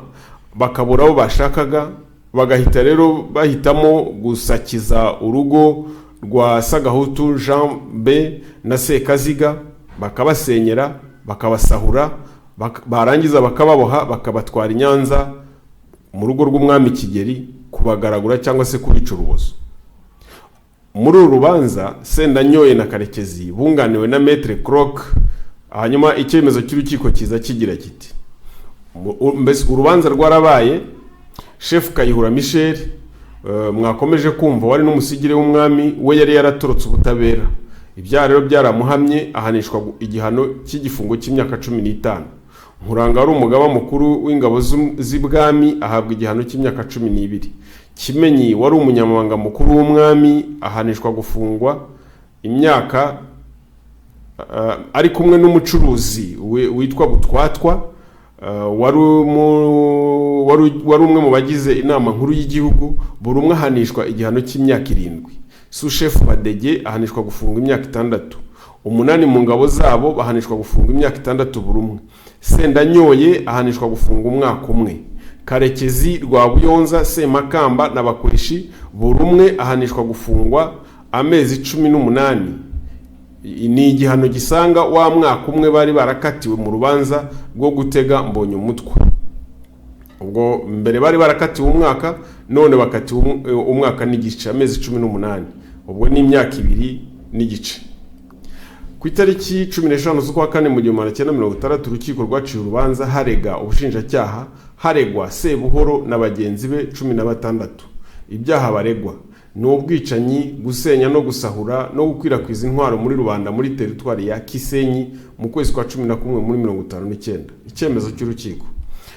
bakabura abo bashakaga, bagahita rero bahitamo gusakiza urugo rwa Sagahutu Jean B na Sekaziga, bakabasenyera, bakabasahura, barangiza bakababoha, bakabatwara i Nyanza mu rugo rw'umwami Kigeli kubagaragura cyangwa se kubica urubozo. Muri uru rubanza Sendanyoye na Karekezi bunganiwe na Maître Croc. Hanyuma icyemezo cy'urukiko kiza kigira kiti: mbese urubanza rwarabaye, Chef Kayihura Michel mwakomeje kumva wari n'umusigire w'umwami, we yari yaratorotse ubutabera, ibyaha rero byaramuhamye, ahanishwa igihano cy'igifungo cy'imyaka 15. Nkuranga wari umugaba mukuru w'ingabo z'ibwami ahabwa igihano cy'imyaka 12. Kimenyi wari umunyamabanga mukuru w'umwami ahanishwa gufungwa imyaka ari kumwe n'umucuruzi witwa Butwatwa, wari umwe mu bagize inama nkuru y'igihugu, buri umwe ahanishwa igihano cy'imyaka 7. Sushefu Badege ahanishwa gufunga imyaka 6. Umunani mu ngabo zabo bahanishwa gufunga imyaka 6 buri umwe. Sendanyoye ahanishwa gufunga umwaka umwe. Karekezi, Rwabuyonza, Semakamba na Bakweshi buri umwe ahanishwa gufungwa amezi 18. Ni igihano gisanga wa mwaka umwe bari barakatiwe mu rubanza rwo gutega Mbonyumutwa. Ubwo mbere bari barakatiwe umwaka, none bakatiwe umwaka n'igice, amezi 18, ubwo ni imyaka 2 n'igice. Ku itariki 15 z'ukwa kane mu 1960, urukiko rwaciye urubanza harega ubushinjacyaha, haregwa Sebuhoro na bagenzi be 16. Ibyaha baregwa ni ubwicanyi, gusenya no gusahura no gukwirakwiza intwaro muri rubanda muri teritwari ya Kisenyi mu kwezi kwa 11 muri 59. Icyemezo cy'urukiko: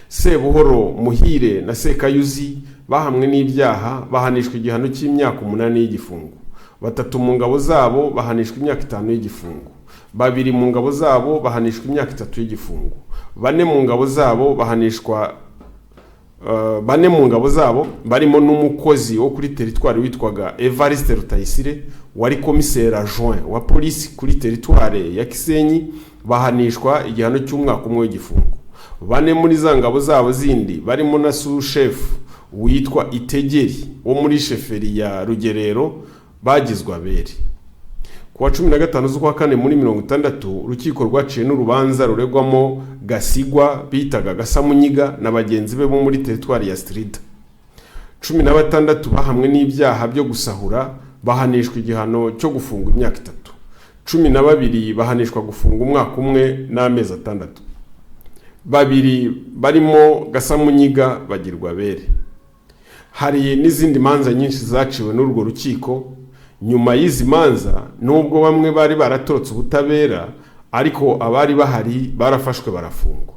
Sebuhoro, Muhire na Sekayuzi bahamwe n'ibyaha, bahanishwa igihano cy'imyaka 8 y'igifungo. 3 mu ngabo zabo bahanishwa imyaka 5 y'igifungo. 2 mu ngabo zabo bahanishwa imyaka 3 y'igifungo. 4 mu ngabo zabo bahanishwa 4 mu ngabo zabo barimo n'umukozi wo kuri teritwari witwaga Evariste Rutayisire wari komiseri adjoint wa polisi kuri teritwari ya Kisenyi, bahanishwa igihano cy'umwaka umwe w'igifungo. 4 muri za ngabo zabo zindi barimo na sushefu witwa Itegeri wo muri sheferi ya Rugerero bagizwe abere. Ku wa 15 z'ukwa kane muri 60, urukiko rwaciye n'urubanza ruregwamo Gasigwa bitaga Gasamunyiga na bagenzi be bo muri teritwari ya Strida. 16 bahamwe n'ibyaha byo gusahura, bahanishwa igihano cyo gufunga imyaka 3. 12 bahanishwa gufunga umwaka umwe n'amezi 6. 2 barimo Gasamunyiga bagirwa abere. Hari n'izindi manza nyinshi zaciwe n'urwo rukiko. Nyuma y'izi manza, nubwo bamwe bari baratorotse ubutabera, ariko abari bahari barafashwe barafungwa.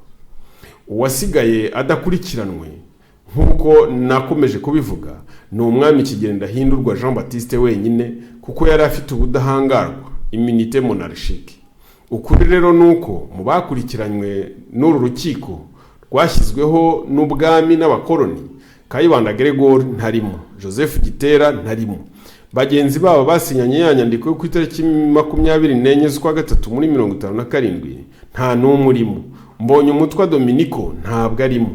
Uwasigaye adakurikiranwe, nk'uko nakomeje kubivuga, ni umwami Kigeli Ndahindurwa Jean Baptiste wenyine, kuko yari afite ubudahangarwa, immunité monarchique. Ukuri rero ni uko mu bakurikiranywe n'uru rukiko rwashyizweho n'ubwami n'abakoloni, Kayibanda Gregor ntarimo, Joseph Gitera ntarimo. Bagenzi babo basinyanye ya nyandiko yo ku itariki 24 z'ukwa gatatu muri 57 nta n'umwe urimo. Mbonyumutwa Dominiko ntabwo arimo.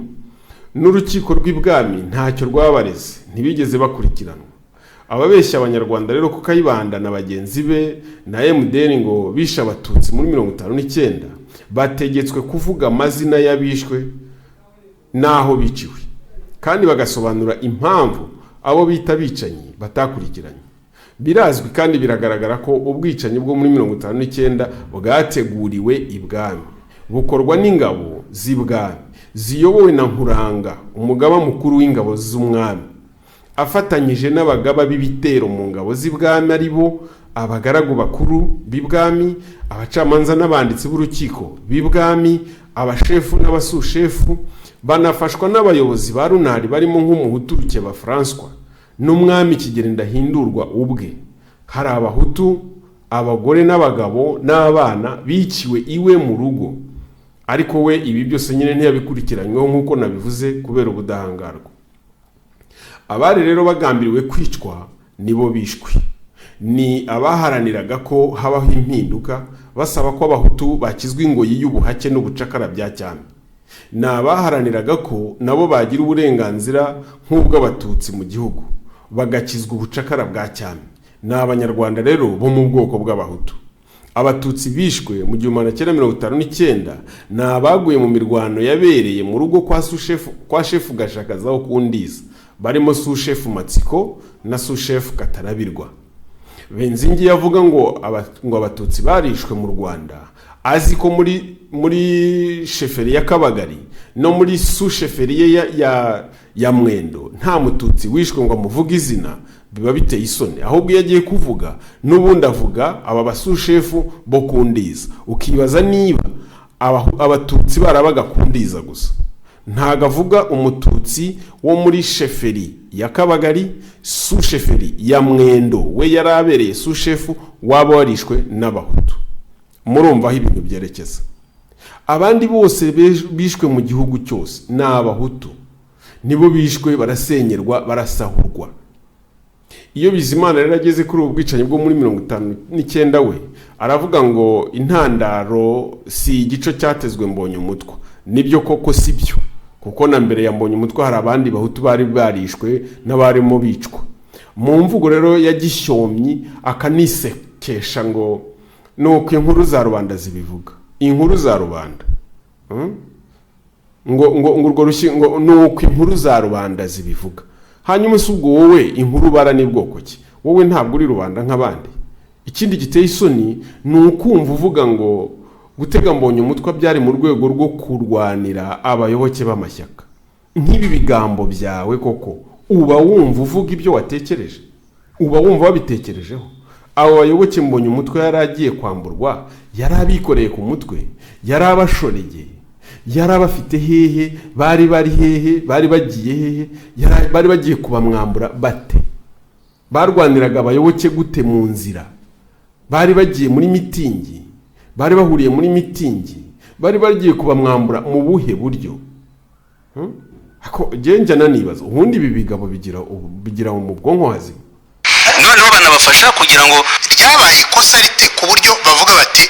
N'urukiko rw'ibwami ntacyo rwabareze, ntibigeze bakurikiranwa. Ababeshya abanyarwanda rero ko Kayibanda na bagenzi be na MDR ngo bishe abatutsi muri 59, bategetswe kuvuga amazina y'abishwe n'aho biciwe, kandi bagasobanura impamvu abo bita bicanyi batakurikiranye. Birazwi kandi biragaragara ko ubwicanyi bwo muri 59 bwateguriwe ibwami, bukorwa n'ingabo z'ibwami ziyobowe na Nkuranga, umugaba mukuru w'ingabo z'umwami, afatanyije n'abagaba b'ibitero mu ngabo z'ibwami, ari bo abagaragu bakuru b'ibwami, abacamanza n'abanditsi b'urukiko b'ibwami, abashefu n'abasushefu, banafashwa n'abayobozi ba runari barimo nk'umuhutu Rukeba François n'umwami Kigeli Ndahindurwa ubwe. Hari abahutu, abagore n'abagabo n'abana biciwe iwe mu rugo, ariko we ibi byose nyine ntiyabikurikiranyweho nk'uko nabivuze kubera ubudahangarwa. Abari rero bagambiriwe kwicwa nibo bishwe, ni abaharaniraga ko habaho impinduka, basaba ko abahutu bakizwa ingoyi y'ubuhake n'ubucakara bya cyami. Ni abaharaniraga ko nabo bagira uburenganzira nk'ubw'abatutsi mu gihugu, bagakizwa ubucakara bwa cyami. Ni abanyarwanda rero bo mu bwoko bw'abahutu. Abatutsi bishwe mu 1959 ni abaguye mu mirwano yabereye mu rugo kwa shefu Gashakaza wo ku Ndiza, barimo sushefu Matsiko na sushefu Katarabirwa. Benzingi yavuga ngo abatutsi barishwe mu Rwanda, azi ko muri sheferi ya Kabagari no muri susheferi ye ya Mwendo nta mututsi wishwe ngo amuvuge izina, biba biteye isoni. Ahubwo iyo agiye kuvuga n'ubundi avuga aba basushefu bo ku Ndiza, ukibaza niba abatutsi barabaga ku Ndiza gusa. Ntago avuga umututsi wo muri sheferi ya Kabagari, susheferi ya Mwendo we yari abereye sushefu, waba warishwe n'abahutu. Murumva aho ibintu byerekeza. Abandi bose bishwe mu gihugu cyose ni abahutu, nibo bishwe, barasenyerwa, barasahurwa. Iyo Bizimana rero ageze kuri ubu bwicanyi bwo muri 59, we aravuga ngo intandaro si igico cyatezwe Mbonye Umutwa. Nibyo koko, si byo, kuko na mbere ya Mbonye Umutwa hari abandi Bahutu bari barishwe n'abarimo bicwa. Mu mvugo rero ya gishyomyi akanisekesha ngo nuko inkuru za rubanda zibivuga, inkuru za rubanda. Ngo urwo rushyi ngo nuko inkuru za rubanda zibivuga. Hanyuma se ubwo wowe inkuru bara ni bwoko ki? Wowe ntabwo uri rubanda nk'abandi? Ikindi giteye isoni ni ukumva uvuga ngo gutega Mbonye Umutwa byari mu rwego rwo kurwanira abayoboke b'amashyaka. Nk'ibi bigambo byawe koko uba wumva uvuga ibyo watekereje? Uba wumva wabitekerejeho? Abo bayoboke Mbonye Umutwe yari agiye kwamburwa, yari abikoreye ku mutwe, yari abashoreye, yari abafite hehe? Bari bari hehe? Bari bagiye hehe? Bari bagiye kubamwambura bate? Barwaniraga abayoboke gute mu nzira? Bari bagiye muri mitingi? Bari bahuriye muri mitingi? Bari bagiye kubamwambura mu buhe buryo? Njya nanibaza ubundi ibi bigabo bigira mu bwonko hazima? Noneho banabafasha kugira ngo Ryabaye ikosa rite ku buryo bavuga bati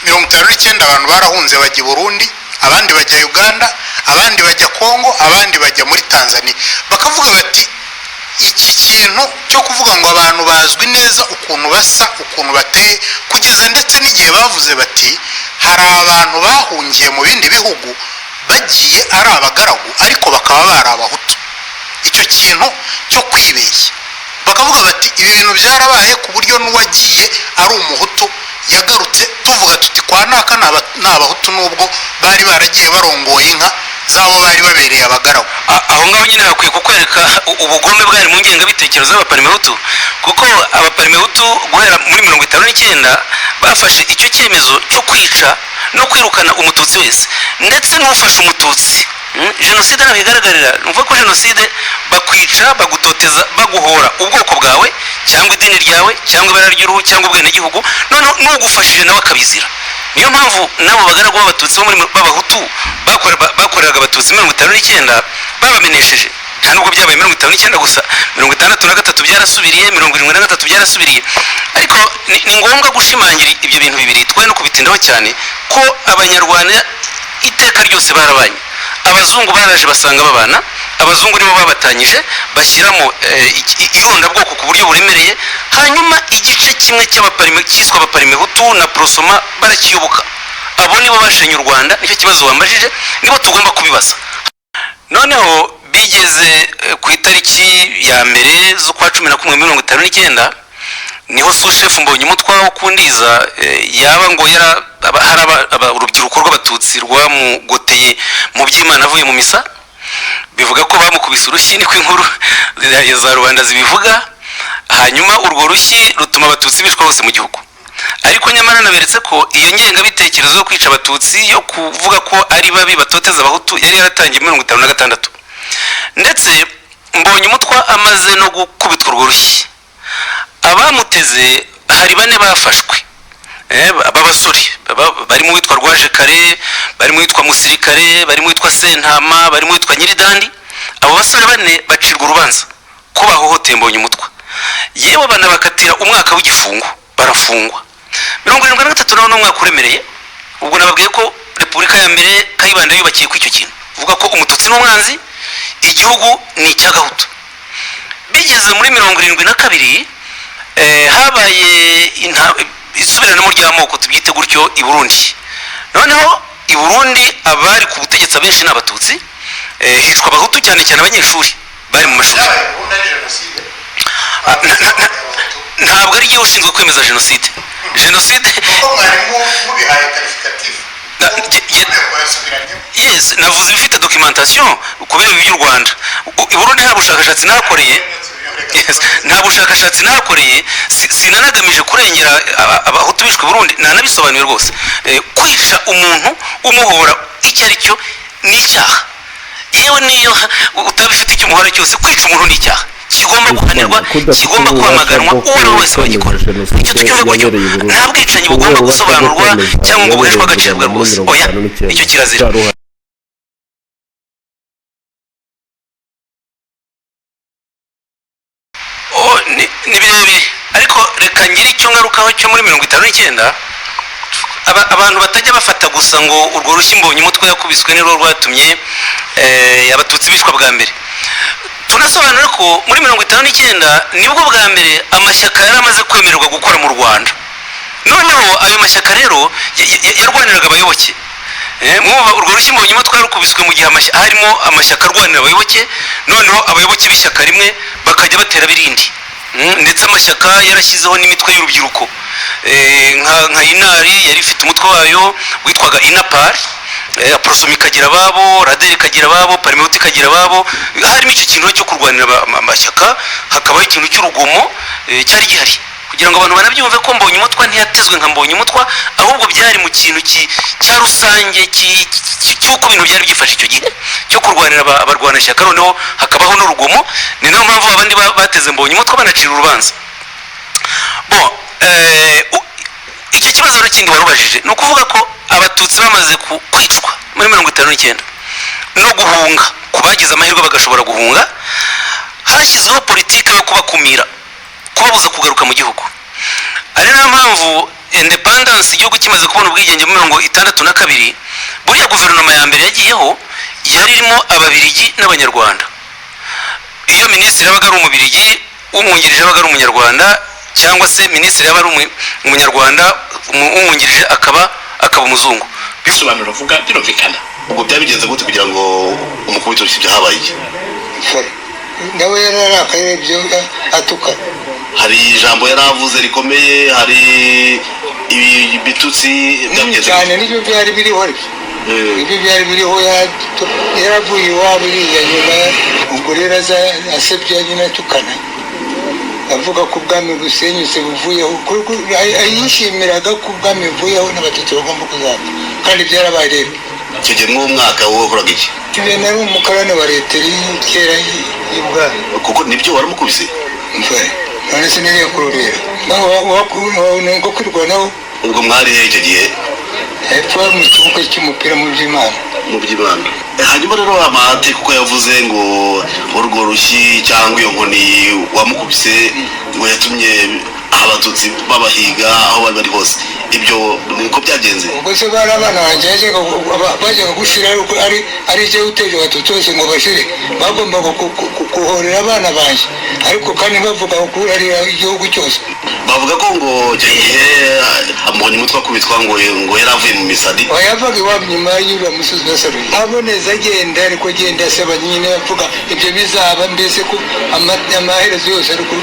59 abantu barahunze bajya i Burundi, abandi bajya Uganda, abandi bajya Kongo, abandi bajya muri Tanzania, bakavuga bati iki kintu cyo kuvuga ngo abantu bazwi neza ukuntu basa, ukuntu bateye, kugeza ndetse n'igihe bavuze bati hari abantu bahungiye mu bindi bihugu bagiye ari abagaragu ariko bakaba bari Abahutu? Icyo kintu cyo kwibeshya, bakavuga bati ibi bintu byarabaye ku buryo n'uwagiye ari Umuhutu yagarutse tuvuga tuti kwa naka ni Abahutu, nubwo bari baragiye barongoye inka z'abo bari babereye abagaragu. Aho ngaho nyine hakwiye kukwereka ubugome bwari mu ngengabitekerezo z'Abaparimehutu, kuko Abaparimehutu guhera muri 59 bafashe icyo cyemezo cyo kwica no kwirukana Umututsi wese, ndetse n'ufashe Umututsi. Jenoside ntabwo igaragarira, ni ukuvuga ko jenoside bakwica, bagutoteza, baguhora ubwoko bwawe cyangwa idini ryawe cyangwa ibara ry'uruhu cyangwa ubwenegihugu, noneho n'ugufashije nawe akabizira. Niyo mpamvu n'abo bagaragu b'Abatutsi bo muri b'Abahutu bakoreraga Abatutsi 59 babamenesheje. Nta nubwo byabaye 59 gusa, 63 byarasubiriye, 73 byarasubiriye. Ariko ni ngombwa gushimangira ibyo bintu bibiri, twe no kubitindaho cyane, ko Abanyarwanda iteka ryose barabanye. Abazungu baraje basanga babana. Abazungu nibo babatanyije, bashyiramo irondabwoko ku buryo buremereye. Hanyuma igice kimwe cy'Abaparime cyiswe Abaparimehutu na Prosoma barakiyoboka. Abo nibo bashenye u Rwanda. Nicyo kibazo wambajije, nibo tugomba kubibaza. Noneho bigeze ku itariki ya 1 z'ukwa 11 59, niho sushefu Mbonye Umutwa wo kundiza yaba ngo hari urubyiruko rw'Abatutsi rwamugoteye mu By'Imana avuye mu misa. Bivuga ko bamukubise urushyi, niko inkuru za rubanda zibivuga. Hanyuma urwo rushyi rutuma Abatutsi bicwa hose mu gihugu. Ariko nyamara naberetse ko iyo ngengabitekerezo yo kwica Abatutsi, yo kuvuga ko ari babi, batoteza Abahutu, yari yaratangiye 56. Ndetse Mbonye Umutwa amaze no gukubitwa urwo rushyi, abamuteze hari bane bafashwe b'abasore, barimo uwitwa Rwaje Kare, barimo uwitwa Musirikare, barimo uwitwa Sentama, barimo uwitwa Nyiridandi. Abo basore bane bacirwa urubanza ko bahohoteye Mbonye Umutwa, yewe banabakatira umwaka w'igifungo, barafungwa. 73 nawo ni umwaka uremereye. Ubwo nababwiye ko Repubulika ya mbere Kayibanda yubakiye kuri icyo kintu, uvuga ko Umututsi n'umwanzi, igihugu ni icy'Agahutu. Bigeze muri 72, habaye isubiranamo ry'amoko, tubyite gutyo, i Burundi. Noneho i Burundi abari ku butegetsi abenshi ni Abatutsi, hicwa Abahutu, cyane cyane abanyeshuri bari mu mashuri. Byabaye ubundi ari jenoside? Ntabwo ari jyewe ushinzwe kwemeza jenoside. Jenoside Kuko mwarimu mubihaye qualificatif yasubiranyemo. Yes, navuze ibifite documentation kubera ibi by'u Rwanda. I Burundi nta bushakashatsi nahakoreye. Yes, nta bushakashatsi nahakoreye. Sinanagamije kurengera Abahutu bishwe i Burundi, nanabisobanuye rwose. Kwica umuntu umuhora icyo ari cyo ni icyaha, yewe niyo utabifite icyo umuhora cyose, kwica umuntu ni icyaha kigomba guhanirwa, Kudafite kigomba ububasha kwamaganwa, bwo uwo ari we wese kwemeza wagikora. jenoside Icyo tucyumve gutyo. yabereye i Burundi. Nta bwicanyi Kubera bugomba ububasha bwo gusobanurwa kwemeza cyangwa ngo buheshwe yabereye mu agaciro Rwanda muri rwose. mirongo Oya, itanu n'icyenda. icyo kirazira. Cyaruhariwe. Oh, ni Reka ngire icyo ngarukaho cyo muri 59. Abantu batajya bafata gusa ngo urwo rushyi Mbonyumutwa yakubiswe nirwo rwatumye Abatutsi bicwa bwa mbere. Tunasobanure ko muri 59 nibwo bwa mbere amashyaka yari amaze kwemererwa gukora mu Rwanda. Noneho ayo mashyaka rero yarwaniraga abayoboke. Mwumva urwo rushyi Mbonyumutwa yarukubiswe mu gihe harimo amashyaka arwanira abayoboke, noneho abayoboke b'ishyaka rimwe bakajya batera birindi. Ndetse amashyaka yarashyizeho n'imitwe y'urubyiruko, nka Inari yari ifite umutwe wayo witwaga Inapar, Aprosoma ikagira ababo, Raderi ikagira ababo, Parmehutu ikagira ababo. Harimo icyo kintu cyo kurwanira amashyaka, hakabaho ikintu cy'urugomo cyari gihari, kugira ngo abantu banabyumve ko Mbonyumutwa ntiyatezwe nka Mbonyumutwa, ahubwo byari mu kintu cya rusange cy'uko ibintu byari byifashe icyo gihe cyo kurwanira abarwanashyaka, noneho hakabaho n'urugomo. Ni nayo mpamvu abandi bateze Mbonyumutwa banacira urubanza. Bon, icyo kibazo rero kindi warubajije, ni ukuvuga ko Abatutsi bamaze kwicwa muri 59 no guhunga, ku bagize amahirwe bagashobora guhunga, hashyizweho politiki yo kubakumira, kubabuza kugaruka mu gihugu. Ari nayo mpamvu independence, igihugu kimaze kubona ubwigenge muri 62, buriya guverinoma ya mbere yagiyeho yari irimo Ababirigi n'Abanyarwanda. Iyo minisitiri yabaga ari Umubirigi, umwungirije yabaga ari Umunyarwanda, cyangwa se minisitiri yaba ari Umunyarwanda, umwungirije akaba umuzungu. Bisobanuro uvuga birumvikana. Ubwo byabigenze gute kugira ngo umukubite urushyi? Byahabaye iki? Nawe yararakaye ibyo atukana. Hari ijambo yari avuze rikomeye, hari ibitutsi, byabigenze cyane nibyo byari biriho, ariko ibyo byari biriho yaravuye iwabo iriya nyuma. Ubwo rero aza asebya nyine, atukana, avuga ko ubwami busenyutse buvuyeho, yishimiraga ko ubwami buvuyeho n'Abatutsi bagomba kuzapfa, kandi byarabaye rero. Icyo gihe mw'uwo mwaka wowe wakoraga iki? Tube nari umukarani wa leta iri kera y'ubwami. Kuko nibyo waramukubise? None se niriye kururira ngo kwirwanaho. Ubwo mwari he icyo gihe? Hepfo mu kibuga cy'umupira mu By'Imana. Mu By'Imana. Hanyuma rero amateka uko yavuze ngo urwo rushyi cyangwa iyo nkoni wamukubise ngo yatumye Abatutsi babahiga aho bari bari hose, ibyo niko byagenze? Ubwo se bari abana banjye bajyaga gushira ari icyo uteje Abatutsi bose ngo bashire? Bagombaga guhorera abana banjye, ariko kandi bavuga kurarira igihugu cyose. Bavuga ko ngo icyo gihe Mbonyumutwa akubitwa ngo yari avuye mu misadi. Yavaga iwabo nyuma y'uriya musozi basaruye aboneza, agenda, ariko agenda asaba nyine, avuga ibyo bizaba, mbese ko amaherezo yose ariko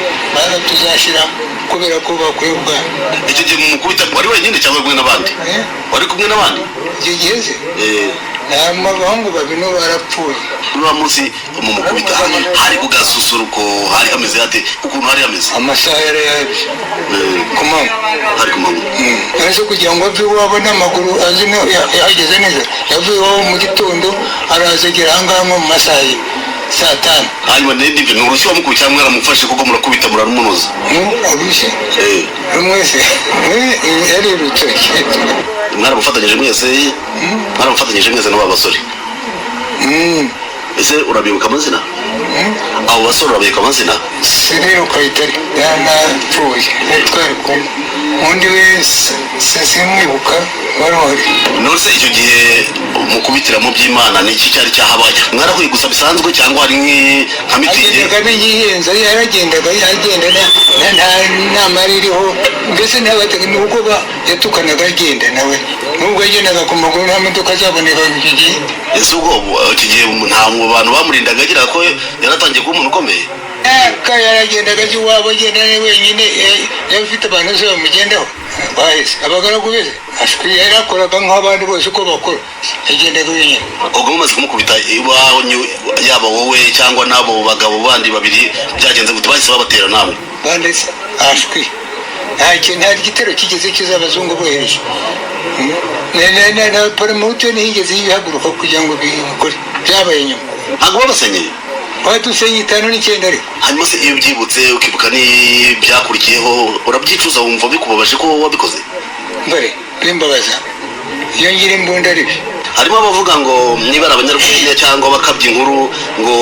tuzashira kubera ko bakwiye ubwami. Icyo gihe mumukubita wari wenyine cyangwa kumwe n'abandi? Wari kumwe n'abandi? Icyo gihe se nta bahungu babiri n'ubu barapfuye. Uriya munsi mumukubita hari ku gasusuruko, hari hameze hate, ukuntu hari hameze? Amasaha yari yabye ku manywa. Hari ku manywa. Ese kugira ngo ave iwabo n'amaguru, azi yahageze neza, yavuye iwabo mu gitondo, araza agera ahangaha nko mu masaha ye saa tanu. Hanyuma n'ibyo ni urushyi wamukubita cyangwa mwaramufashe kuko murakubita murarumunoza? Urushyi rumwese yarirutse. Mwaramufatanyije mwese, mwaramufatanyije mwese n'aba basore? Ese urabibuka amazina abo basore, urabibuka amazina? Siriro Kayitare yaranapfuye, twari kumwe, undi wese simwibuka wari uhari. None se icyo gihe mukubitira mu By'Imana ni iki cyari cyahabaye? Mwarahuye gusa bisanzwe cyangwa hari nka mitingi? Agendaga yiyenza, yaragendaga agenda, nta nama yari iriho, mbese nubwo yatukanaga agenda nawe, nubwo yagendaga ku maguru, nta modoka zabonekaga icyo gihe. Ese ubwo icyo gihe nta bantu bamurindaga, agira ko yaratangiye kuba umuntu ukomeye? Yaragendaga azi iwabo, agenda wenyine, yari afite abantu bose bamugendaho, bahise abagaragu beze, yarakoraga nk'abandi bose uko bakora, yagendaga wenyine. Ubwo mumaze kumukubita iwanyu, yaba wowe cyangwa n'abo bagabo bandi babiri, byagenze gute? Bahise babatera namwe? Banditse ashwi, nta kintu, nta gitero kigeze kiza abazungu bohereje na Parmehutu ntiyigeze yihaguruka kugira ngo bikore, byabaye nyuma. Ntabwo babasenyeye? Badusenye 59 ariko. Hanyuma se iyo ubyibutse, ukibuka n'ibyakurikiyeho, urabyicuza, wumva bikubabaje ko wabikoze? Mbere bimbabaza. Iyo ngira imbunda ari byo. Harimo abavuga ngo niba ari abanyarwenya cyangwa bakabya inkuru, ngo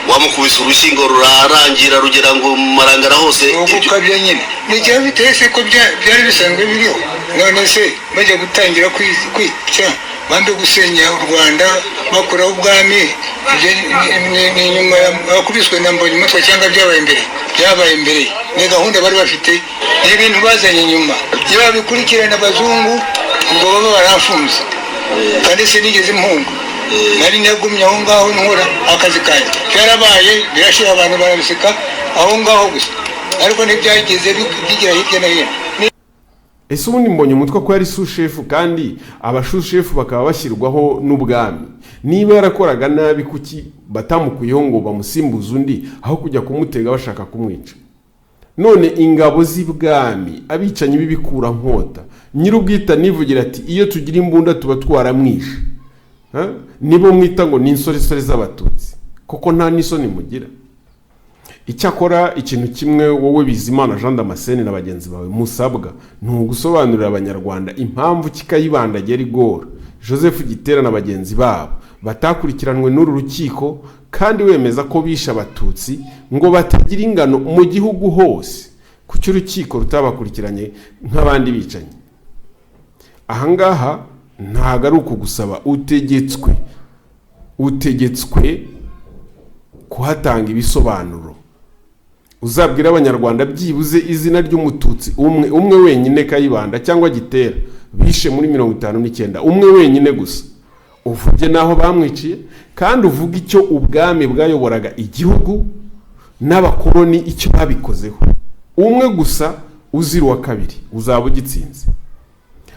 wamukubise urushyi ngo rurarangira rugera ngo mu Marangara hose. Ni ugukabya nyine. Ntibyaba biteye se ko byari bisanzwe biriho? None se bajya gutangira kwica, bambe gusenya u Rwanda, bakuraho ubwami, ibyo ni nyuma bakubiswe na Mbonyumutwa cyangwa byabaye mbere? Byabaye mbere. Ni gahunda bari bafite, ni ibintu bazanye nyuma. Iyo babikurikirana abazungu, ubwo baba baramfunze, kandi sinigeze impunga, nari nagumye aho ngaho nkora akazi kanjye. Byarabaye birashira, abantu barabiseka aho ngaho gusa, ariko ntibyageze bigera hirya no hino. Ese ubundi Mbonyumutwa ko yari sushefu, kandi abasushefu bakaba bashyirwaho n'ubwami, niba yarakoraga nabi kuki batamukuyeho ngo bamusimbuze undi, aho kujya kumutega bashaka kumwica? None ingabo z'ibwami, abicanyi b'ibikurankota, nyir'ubwita nivugira ati: "Iyo tugira imbunda tuba twaramwishe." Ha? Nibo mwita ngo ni insoresore z'Abatutsi kuko nta n'isoni mugira. Icyakora ikintu kimwe wowe Bizimana Jean Damascene na bagenzi bawe musabwa ni ugusobanurira Abanyarwanda impamvu Kayibanda Gerigora, Joseph Gitera na bagenzi babo batakurikiranwe n'uru rukiko, kandi wemeza ko bishe Abatutsi ngo batagira ingano mu gihugu hose. Kuki urukiko rutabakurikiranye nk'abandi bicanyi? Ahangaha ntabwo ari ukugusaba, utegetswe kuhatanga ibisobanuro. Uzabwira Abanyarwanda byibuze izina ry'Umututsi umwe, umwe wenyine, Kayibanda cyangwa Gitera bishe muri 59, umwe wenyine gusa, uvuge n'aho bamwiciye, kandi uvuge icyo ubwami bwayoboraga igihugu n'abakoloni icyo babikozeho. Umwe gusa uzira uwa kabiri, uzaba ugitsinze.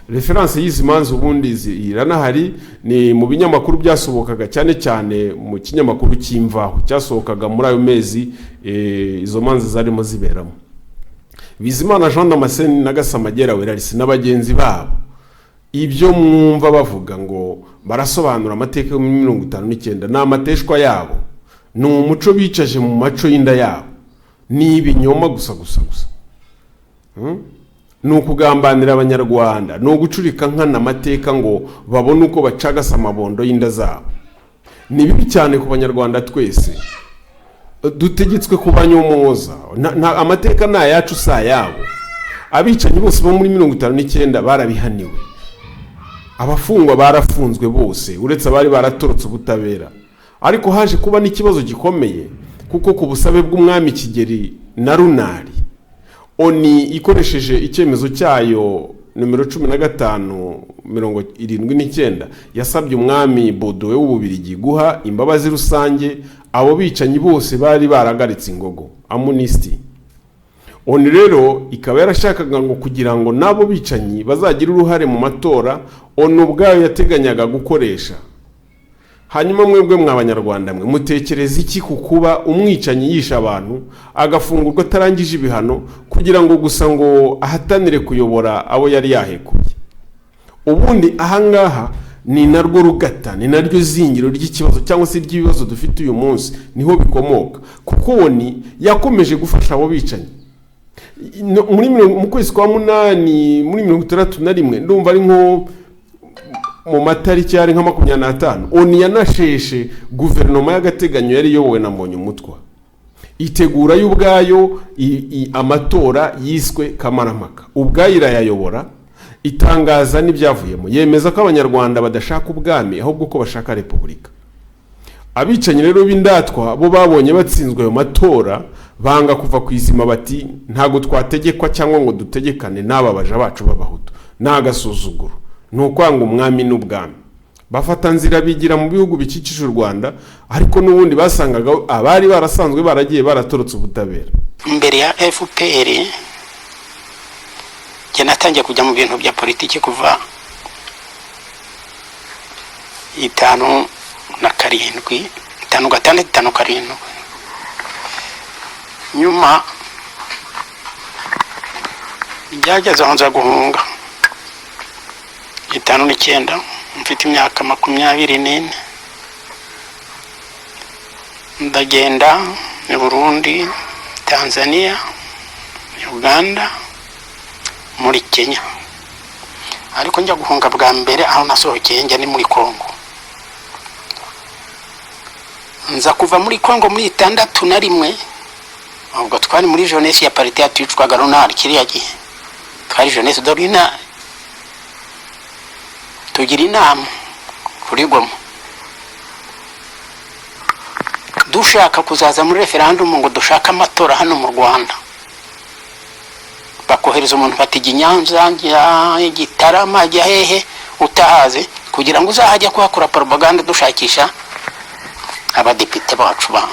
Référence y'izi manza ubundi iranahari, ni mu binyamakuru byasohokaga, cyane cyane mu kinyamakuru cy'Imvaho cyasohokaga muri ayo mezi izo manza zarimo ziberamo. Bizimana Jean Damascene na Gasamagera Werarisi na bagenzi babo, ibyo mwumva bavuga ngo barasobanura amateka yo muri 59 ni amateshwa yabo, ni umuco bicaje mu maco y'inda yabo, ni ibinyoma gusa gusa gusa. Ni ukugambanira Abanyarwanda, ni ugucurika nkana amateka ngo babone uko bacagasa amabondo y'inda zabo. Ni bibi cyane ku Banyarwanda twese, dutegetswe kubanyomoza. Amateka ni ayacu, si ayabo. Abicanyi bose bo muri 59 barabihaniwe, abafungwa barafunzwe bose uretse abari baratorotse ubutabera. Ariko haje kuba n'ikibazo gikomeye, kuko ku busabe bw'umwami Kigeli na Runari, ONU ikoresheje icyemezo cyayo nomero 1579 yasabye umwami Baudouin w'Ububirigi guha imbabazi rusange abo bicanyi bose bari baragaritse ingogo, amnistie. ONU rero ikaba yarashakaga ngo kugira ngo n'abo bicanyi bazagire uruhare mu matora ONU ubwayo yateganyaga gukoresha. Hanyuma mwebwe mwa Banyarwanda mwe, mutekereza iki ku kuba umwicanyi yisha abantu agafungurwa atarangije ibihano, kugira ngo gusa ngo ahatanire kuyobora abo yari yahekuye? Ubundi ahangaha ni narwo rugata, ni naryo zingiro ry'ikibazo cyangwa se ry'ibibazo dufite uyu munsi, niho bikomoka, kuko ONU yakomeje gufasha abo bicanyi. Mu kwezi kwa munani muri 61, ndumva ari nko mu matariki yari nka 25, ONU yanasheshe guverinoma y'agateganyo yari iyobowe na Mbonyumutwa, itegura yo ubwayo amatora yiswe Kamarampaka, ubwayo irayayobora, itangaza n'ibyavuyemo, yemeza ko Abanyarwanda badashaka ubwami ahubwo ko bashaka repubulika. Abicanyi rero b'indatwa bo babonye batsinzwe ayo matora, banga kuva ku izima, bati: "Ntabwo twategekwa cyangwa ngo dutegekane n'aba baja bacu b'Abahutu, ni agasuzuguro, ni ukwanga umwami n'ubwami." Bafata nzira bigira mu bihugu bikikije u Rwanda, ariko n'ubundi basangaga abari barasanzwe baragiye baratorotse ubutabera. Mbere ya FPR, njye natangiye kujya mu bintu bya politiki kuva 57, 56, 57. Nyuma byageze aho nza guhunga 59, mfite imyaka 24, ndagenda mu Burundi, Tanzania, Uganda, muri Kenya. Ariko njya guhunga bwa mbere, aho nasohokeye njya ni muri Kongo. Nza kuva muri Kongo muri 61. Ubwo twari muri jeunesse ya parti yacu yitwaga Runari. Kiriya gihe twari jeunesse de Runari, tugira inama kuri Goma, dushaka kuzaza muri referandumu ngo dushake amatora hano mu Rwanda. Bakohereza umuntu bati: "Jya i Nyanza, jya i Gitarama, jya hehe utahaze, kugira ngo uzahajya kuhakora propaganda." Dushakisha abadepite bacu ba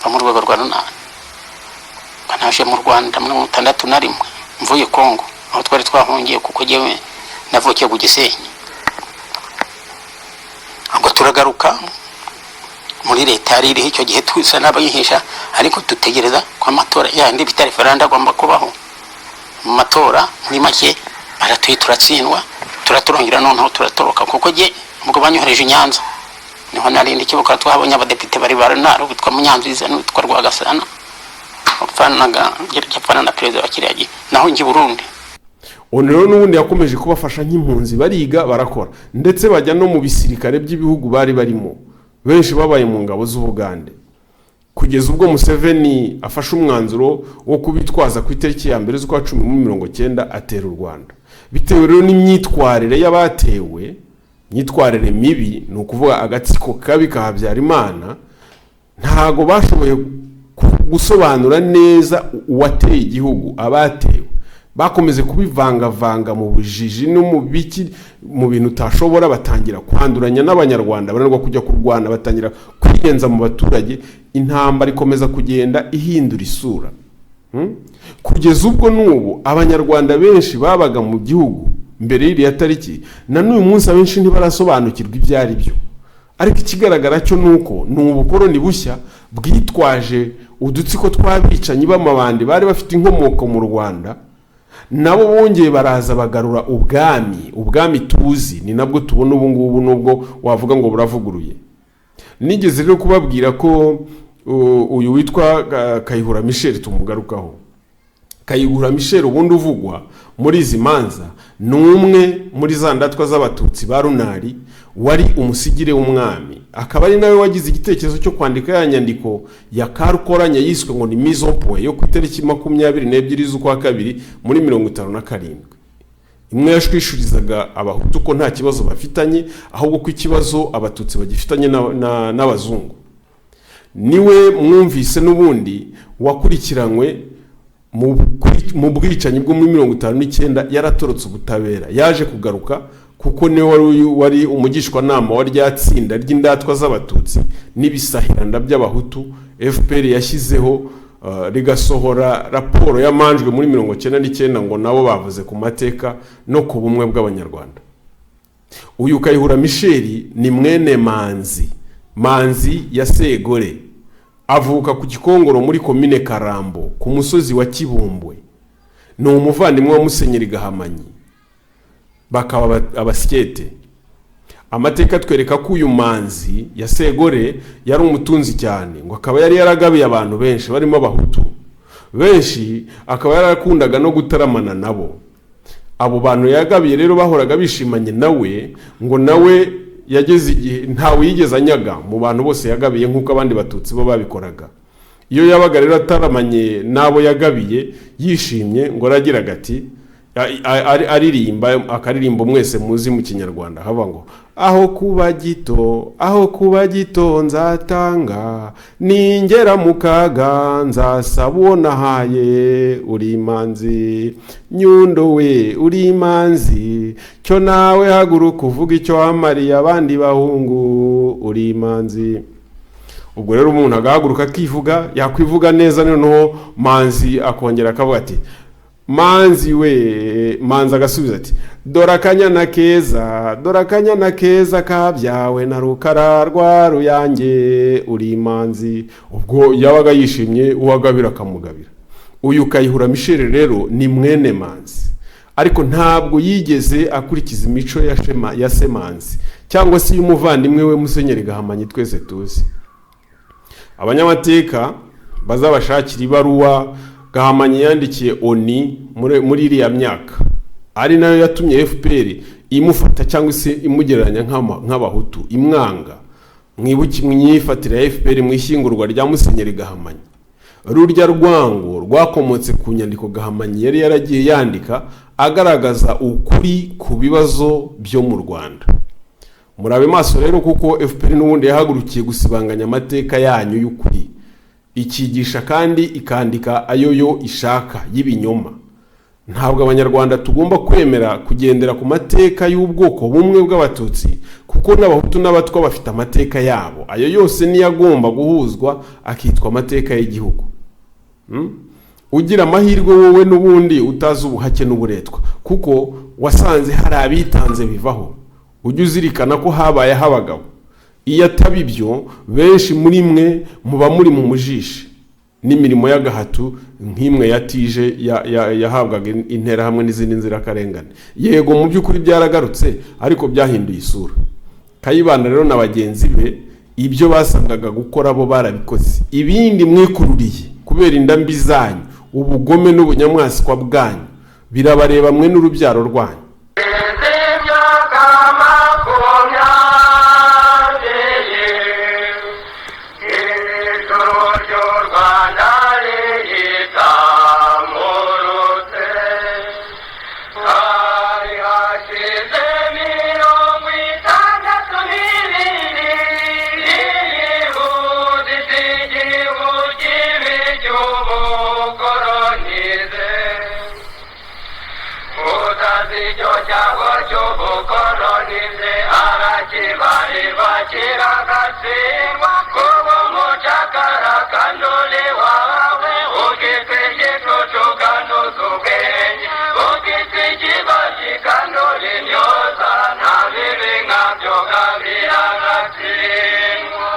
mu rwego rwa Runani. Naje mu Rwanda muri 61 mvuye Kongo aho twari twahungiye, kuko jyewe navukiye ku Gisenyi. Ngo turagaruka muri leta yari iriho icyo gihe, twisa n'abayihisha, ariko dutegereza ko amatora yandi bita referenda agomba kubaho. Mu matora muri make baratuye, turatsindwa, turaturongera, noneho turatoroka, kuko jye ubwo banyohereje i Nyanza niho narindi kibuka. Twahabonye abadepite bari baranari, witwa Munyanziza n'uwitwa Rwagasana wapfanaga apfana na perezida wa kiriya gihe, naho njye i Burundi. Onu rero n'ubundi yakomeje kubafasha nk'impunzi, bariga, barakora, ndetse bajya no mu bisirikare by'ibihugu bari barimo. Benshi babaye mu ngabo z'Ubugande kugeza ubwo Museveni afashe umwanzuro wo kubitwaza ku itariki ya 1 z'ukwa 10 muri 90 atera u Rwanda. Bitewe rero n'imyitwarire y'abatewe, imyitwarire mibi, ni ukuvuga agatsiko kabi ka Habyarimana, ntago bashoboye gusobanura neza uwateye igihugu. Abatewe bakomeze kubivangavanga mu bujiji no mu biki, mu bintu utashobora. Batangira kwanduranya n'Abanyarwanda, bananirwa kujya kurwana, batangira kwiyenza mu baturage. Intambara ikomeza kugenda ihindura isura. Kugeza ubwo n'ubu Abanyarwanda benshi babaga mu gihugu mbere y'iriya tariki, na n'uyu munsi abenshi ntibarasobanukirwa ibyo ari byo. Ariko ikigaragara cyo ni uko ni ubukoroni bushya bwitwaje udutsiko tw'abicanyi b'amabandi bari bafite inkomoko mu Rwanda. Nabo bongeye baraza bagarura ubwami. Ubwami tuzi ni nabwo tubona ubu ngubu, nubwo wavuga ngo buravuguruye. Nigeze rero kubabwira ko uyu witwa Kayihura Michel tumugarukaho. Kayihura Michel ubundi uvugwa muri izi manza ni umwe muri za ndatwa z'Abatutsi ba Runari, wari umusigire w'umwami, akaba ari nawe wagize igitekerezo cyo kwandika ya nyandiko ya Karukoranya yiswe ngo ni mise au point, yo ku itariki 22 z'ukwa kabiri muri 57, imwe yashwishurizaga Abahutu ko nta kibazo bafitanye, ahubwo ko ikibazo Abatutsi bagifitanye n'abazungu. Niwe mwumvise n'ubundi wakurikiranywe mu bwicanyi bwo muri 59, yaratorotse ubutabera, yaje kugaruka kuko niwe wari umugishwanama wa rya tsinda ry'indatwa z'Abatutsi n'ibisahiranda by'Abahutu FPR yashyizeho, rigasohora raporo y'amanjwe muri 99 ngo nabo bavuze ku mateka no ku bumwe bw'Abanyarwanda. Uyu Kayihura Michel ni mwene Manzi, Manzi ya Segore, avuka ku Gikongoro muri komine Karambo ku musozi wa Kibumbwe. Ni umuvandimwe wa Musenyeri Gahamanyi, bakaba abasyete. Amateka atwereka ko uyu Manzi ya Segore yari umutunzi cyane, ngo akaba yari yaragabiye abantu benshi barimo Abahutu benshi, akaba yarakundaga no gutaramana nabo. Abo bantu yagabiye rero bahoraga bishimanye nawe, ngo nawe yageze igihe ntawe yigeze anyaga mu bantu bose yagabiye nk'uko abandi Batutsi bo babikoraga. Iyo yabaga rero ataramanye n'abo yagabiye yishimye, ngo aragiraga ati aririmba akaririmbo mwese muzi mu Kinyarwanda, haba ngo: "Aho kuba gito, aho kuba gito, nzatanga, ningera mu kaga nzasaba uwo nahaye. Uri imanzi Nyundo we, uri imanzi, cyo nawe haguruka uvuga icyo wamariye abandi bahungu, uri imanzi." Ubwo rero umuntu agahaguruka akivuga, yakwivuga neza, noneho Manzi akongera akavuga ati: "Manzi we!" Manzi agasubiza ati: "Dore akanyana keza, dore akanyana keza kabyawe na Rukara rwa Ruyange, uri imanzi." Ubwo yabaga yishimye, uwagabira akamugabira. Uyu Kayihura Michel rero ni mwene Manzi, ariko ntabwo yigeze akurikiza imico ya Shema ya Semanzi cyangwa se y'umuvandimwe we Musenyeri Gahamanyi twese tuzi. Abanyamateka bazabashakira ibaruwa Gahamanyi yandikiye ONU muri iriya myaka, ari nayo yatumye FPR imufata cyangwa se imugereranya nk'abahutu, imwanga. Mwibuke imyifatire ya FPR mu ishyingurwa rya Musenyeri Gahamanyi. Rurya rwango rwakomotse ku nyandiko Gahamanyi yari yaragiye yandika agaragaza ukuri ku bibazo byo mu Rwanda. Murabe maso rero, kuko FPR n'ubundi yahagurukiye gusibanganya amateka yanyu y'ukuri, ikigisha kandi ikandika ayo yo ishaka y'ibinyoma. Ntabwo Abanyarwanda tugomba kwemera kugendera ku mateka y'ubwoko bumwe bw'Abatutsi, kuko n'Abahutu n'Abatwa bafite amateka yabo. Ayo yose niyo agomba guhuzwa akitwa amateka y'igihugu. Ugira amahirwe wowe n'ubundi utazi ubuhake n'uburetwa, kuko wasanze hari abitanze bivaho. Ujye uzirikana ko habayeho abagabo. Iyo ataba ibyo, benshi muri mwe muba muri mu mujishi n'imirimo y'agahato nk'imwe ya TIG yahabwaga Interahamwe n'izindi nzirakarengane. Yego, mu by'ukuri byaragarutse, ariko byahinduye isura. Kayibanda rero na bagenzi be, ibyo basabwaga gukora bo barabikoze. Ibindi mwikururiye kubera inda mbi zanyu, ubugome n'ubunyamwaswa bwanyu, birabareba mwe n'urubyaro rwanyu. Imyaka 20, ijuru ry'u Rwanda riyitamurutse. Hari hashize 62, yihutise igihugu kibi cy'ubukoronize. Utazi icyo cyago cy'ubukoronize arakibarirwa kiragatsindwa. Kuba umucakara kanuli wawe, ukitwa igicucu kanuza ubwenge, ukitwa ikigoyi kanura imyoza, nta bibi nkabyo kabiragatsindwa.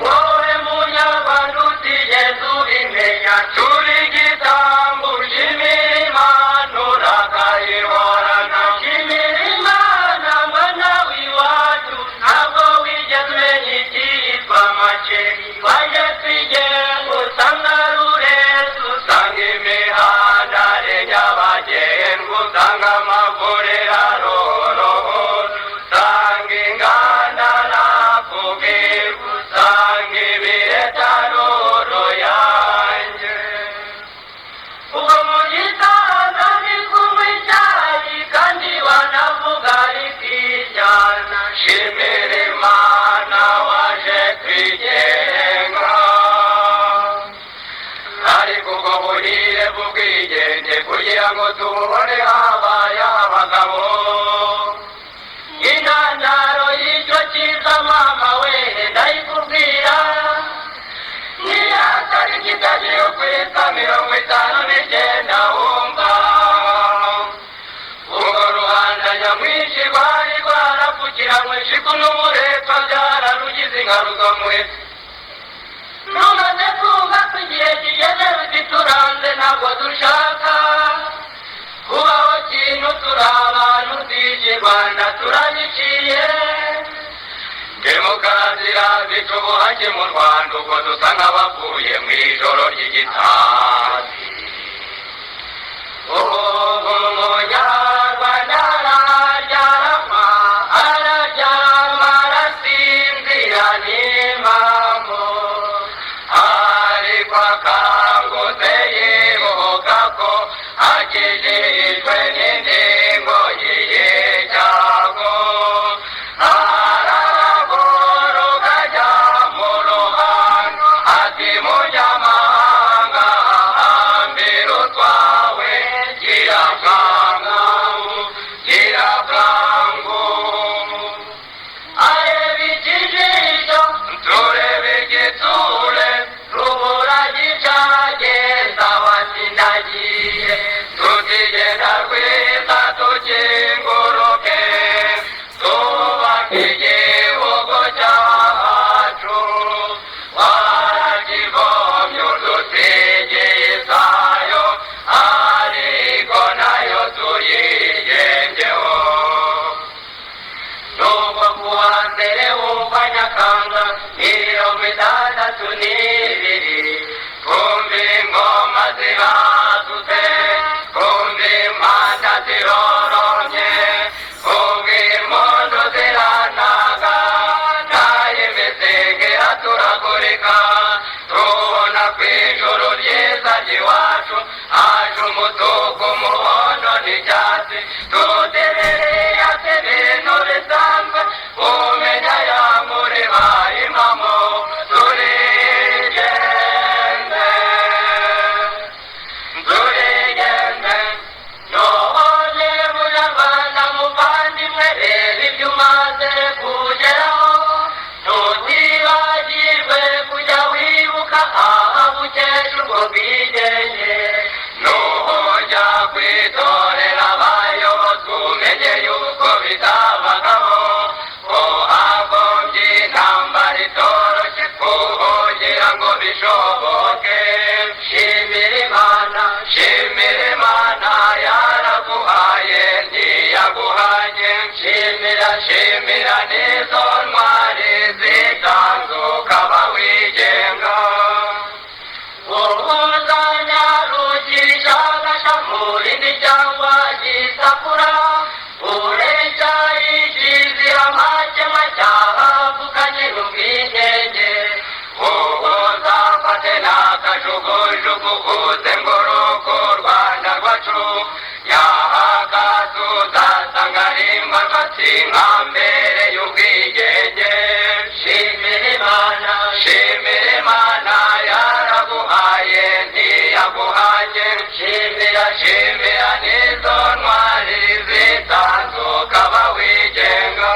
Wowe Munyarwanda utigeze ubimenya, turi igitambo, ushimira Imana urakayihorana. Shimira Imana mwana w'iwacu, ntabwo wigeze umenya icyitwa makeri. Waje twigenga usanga rurezi, usanga imihanda ari nyabagendwa, usanga amavuriro arorohora, usanga inganda nakubwirwa, usanga ibireta yanjye. Ubwo mu gitondo ni kunywa icyayi kandi wanavuga rikijyana. Shimira Imana waje kwigenga. Ariko ubwo buhire bw'ubwigenge, kugira ngo tububone habaye abagabo. Intandaro y'icyo cyiza, mama we, ndayikubwira. Niya tariki itagira ukwita 59, wumva ubwo rubanda nyamwinshi rwari rwarapfukiranywe ishiku n'uburetwa, byararugize ingaruzo muhetse. Rumaze kumva ko igihe kigeze, ruti turanze, ntabwo dushaka kubaho kintu, turi abantu tije Rwanda turabiciye. Demokarasi irazica ubuhake mu Rwanda, ubwo dusa nk'abavuye mu ijoro ry'igitazi. Ubu Umunyarwanda araryama, araryama, arasinzira n'impamo, ariko akangutse yibuka ko akijijwe n'ingingo y'icyago. Araragoroka ajya mu ruhando, ati munyamahanga hambira utwawe, gira bwangu, gira bwangu. Areba ikijisho, turebe igitsure, rubura gicageza watsindagiye, tutigenda rwiza tukinguruke, twubake igihugu cyacu. Warakivomye udusigiye isayo, ariko nayo tuyigengeho. Nubwo kuwa mbere wumva Nyakanga 62, kumva ingoma zibadutse, kumva impanda ziroromye. kw'ijuru ryiza ry'iwacu, haje umutuku, umuhondo n'icyatsi, tuterereye se ibintu bisanzwe, umenya yamuribaye impamo, turigenze, turigenze. None munyarwanda muvandimwe, reba ibyo umaze kugeraho, ntutibagirwe kujya wibuka ahabukesha ubwo bwigenge. Nuhujya kwitorera abayobozi, umenye yuko bitabagaho, ko hagombye intambara itoroshye kugira ngo bishoboke. Shimira Imana, shimira Imana yaraguhaye ntiyaguhanye. Shimira, shimira n'izo ntwari zitanze ukaba wigenga. Uzanyarugisha agashamurindi cyangwa gisakura, ureshya ikizira amakemwa cyahavukanye n'ubwigenge. Uzafate n'akajugujugu uzenguruka u Rwanda rwacu, yahagaze uzasanga ari imbarwatsi nka mbere y'ubwigenge. Shimira Imana, shimira Imana yaraguhaye ntiyaguhanye. Shimira, shimira n'izo ntwari zitanze ukaba wigenga.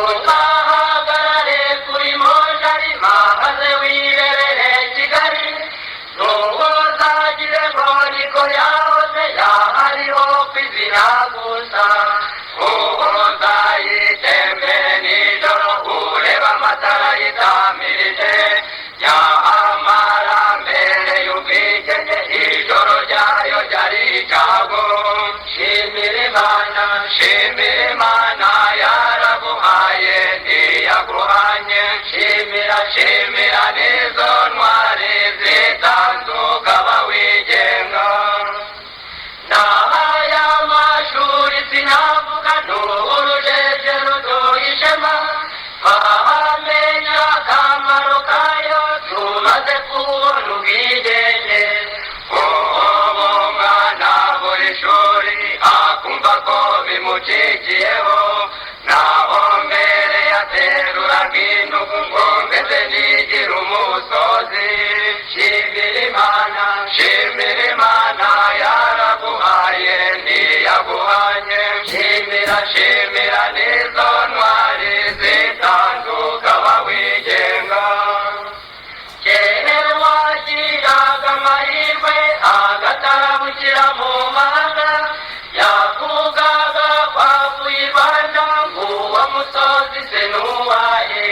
Uzahagarare kuri Monjari maze wirebere Kigali, n'uzagire ngo niko yahoze, yahariho ku izina gusa. Uzayitembere nijoro ureba amatara yitamirije, yahamara mbere y'ubwigenge, ijoro ryayo ryari icyago. Shimira Imana, shimira Imana yaraguhaye ntiyaguhanye. Shimira, shimira n'izo ntwari zitanze ukaba wigenga. N'aya mashuri sinavuga n'urujeje ruduha ishema, twamenya akamaro kayo tumaze kubona ubwigenge. Ubu mwana buri shuri akumva ko bimucikiyeho, naho mbere yateruraga intugu ngo mbese nigira umusozi. Shimira Imana, shimira Imana yaraguhaye ntiyaguhanye. Shimira, shimira n'izo ntwari zitanze ukaba wigenga. Kera wagiraga amahirwe agatarabukira mu mahanga, yavugaga kwavuye i Rwanda ngo uwo musozi se n'uwahe.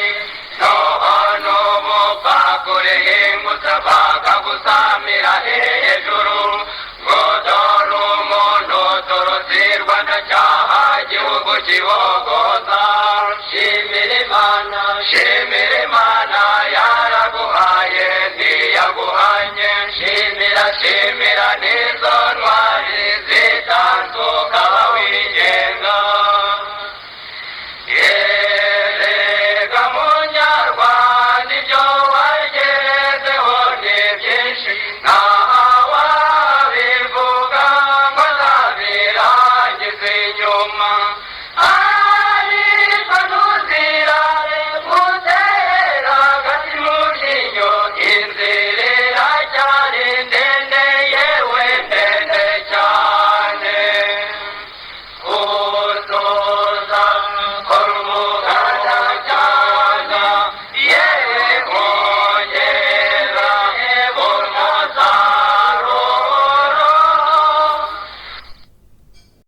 None ubu bakoreye ingutsa bakagusamira hejuru, ngo dore umuntu uturutse i Rwanda cyaha gihugu kibogoza. Shimira Imana, shimira Imana yaraguhaye ntiyaguhanye. Shimira, shimira.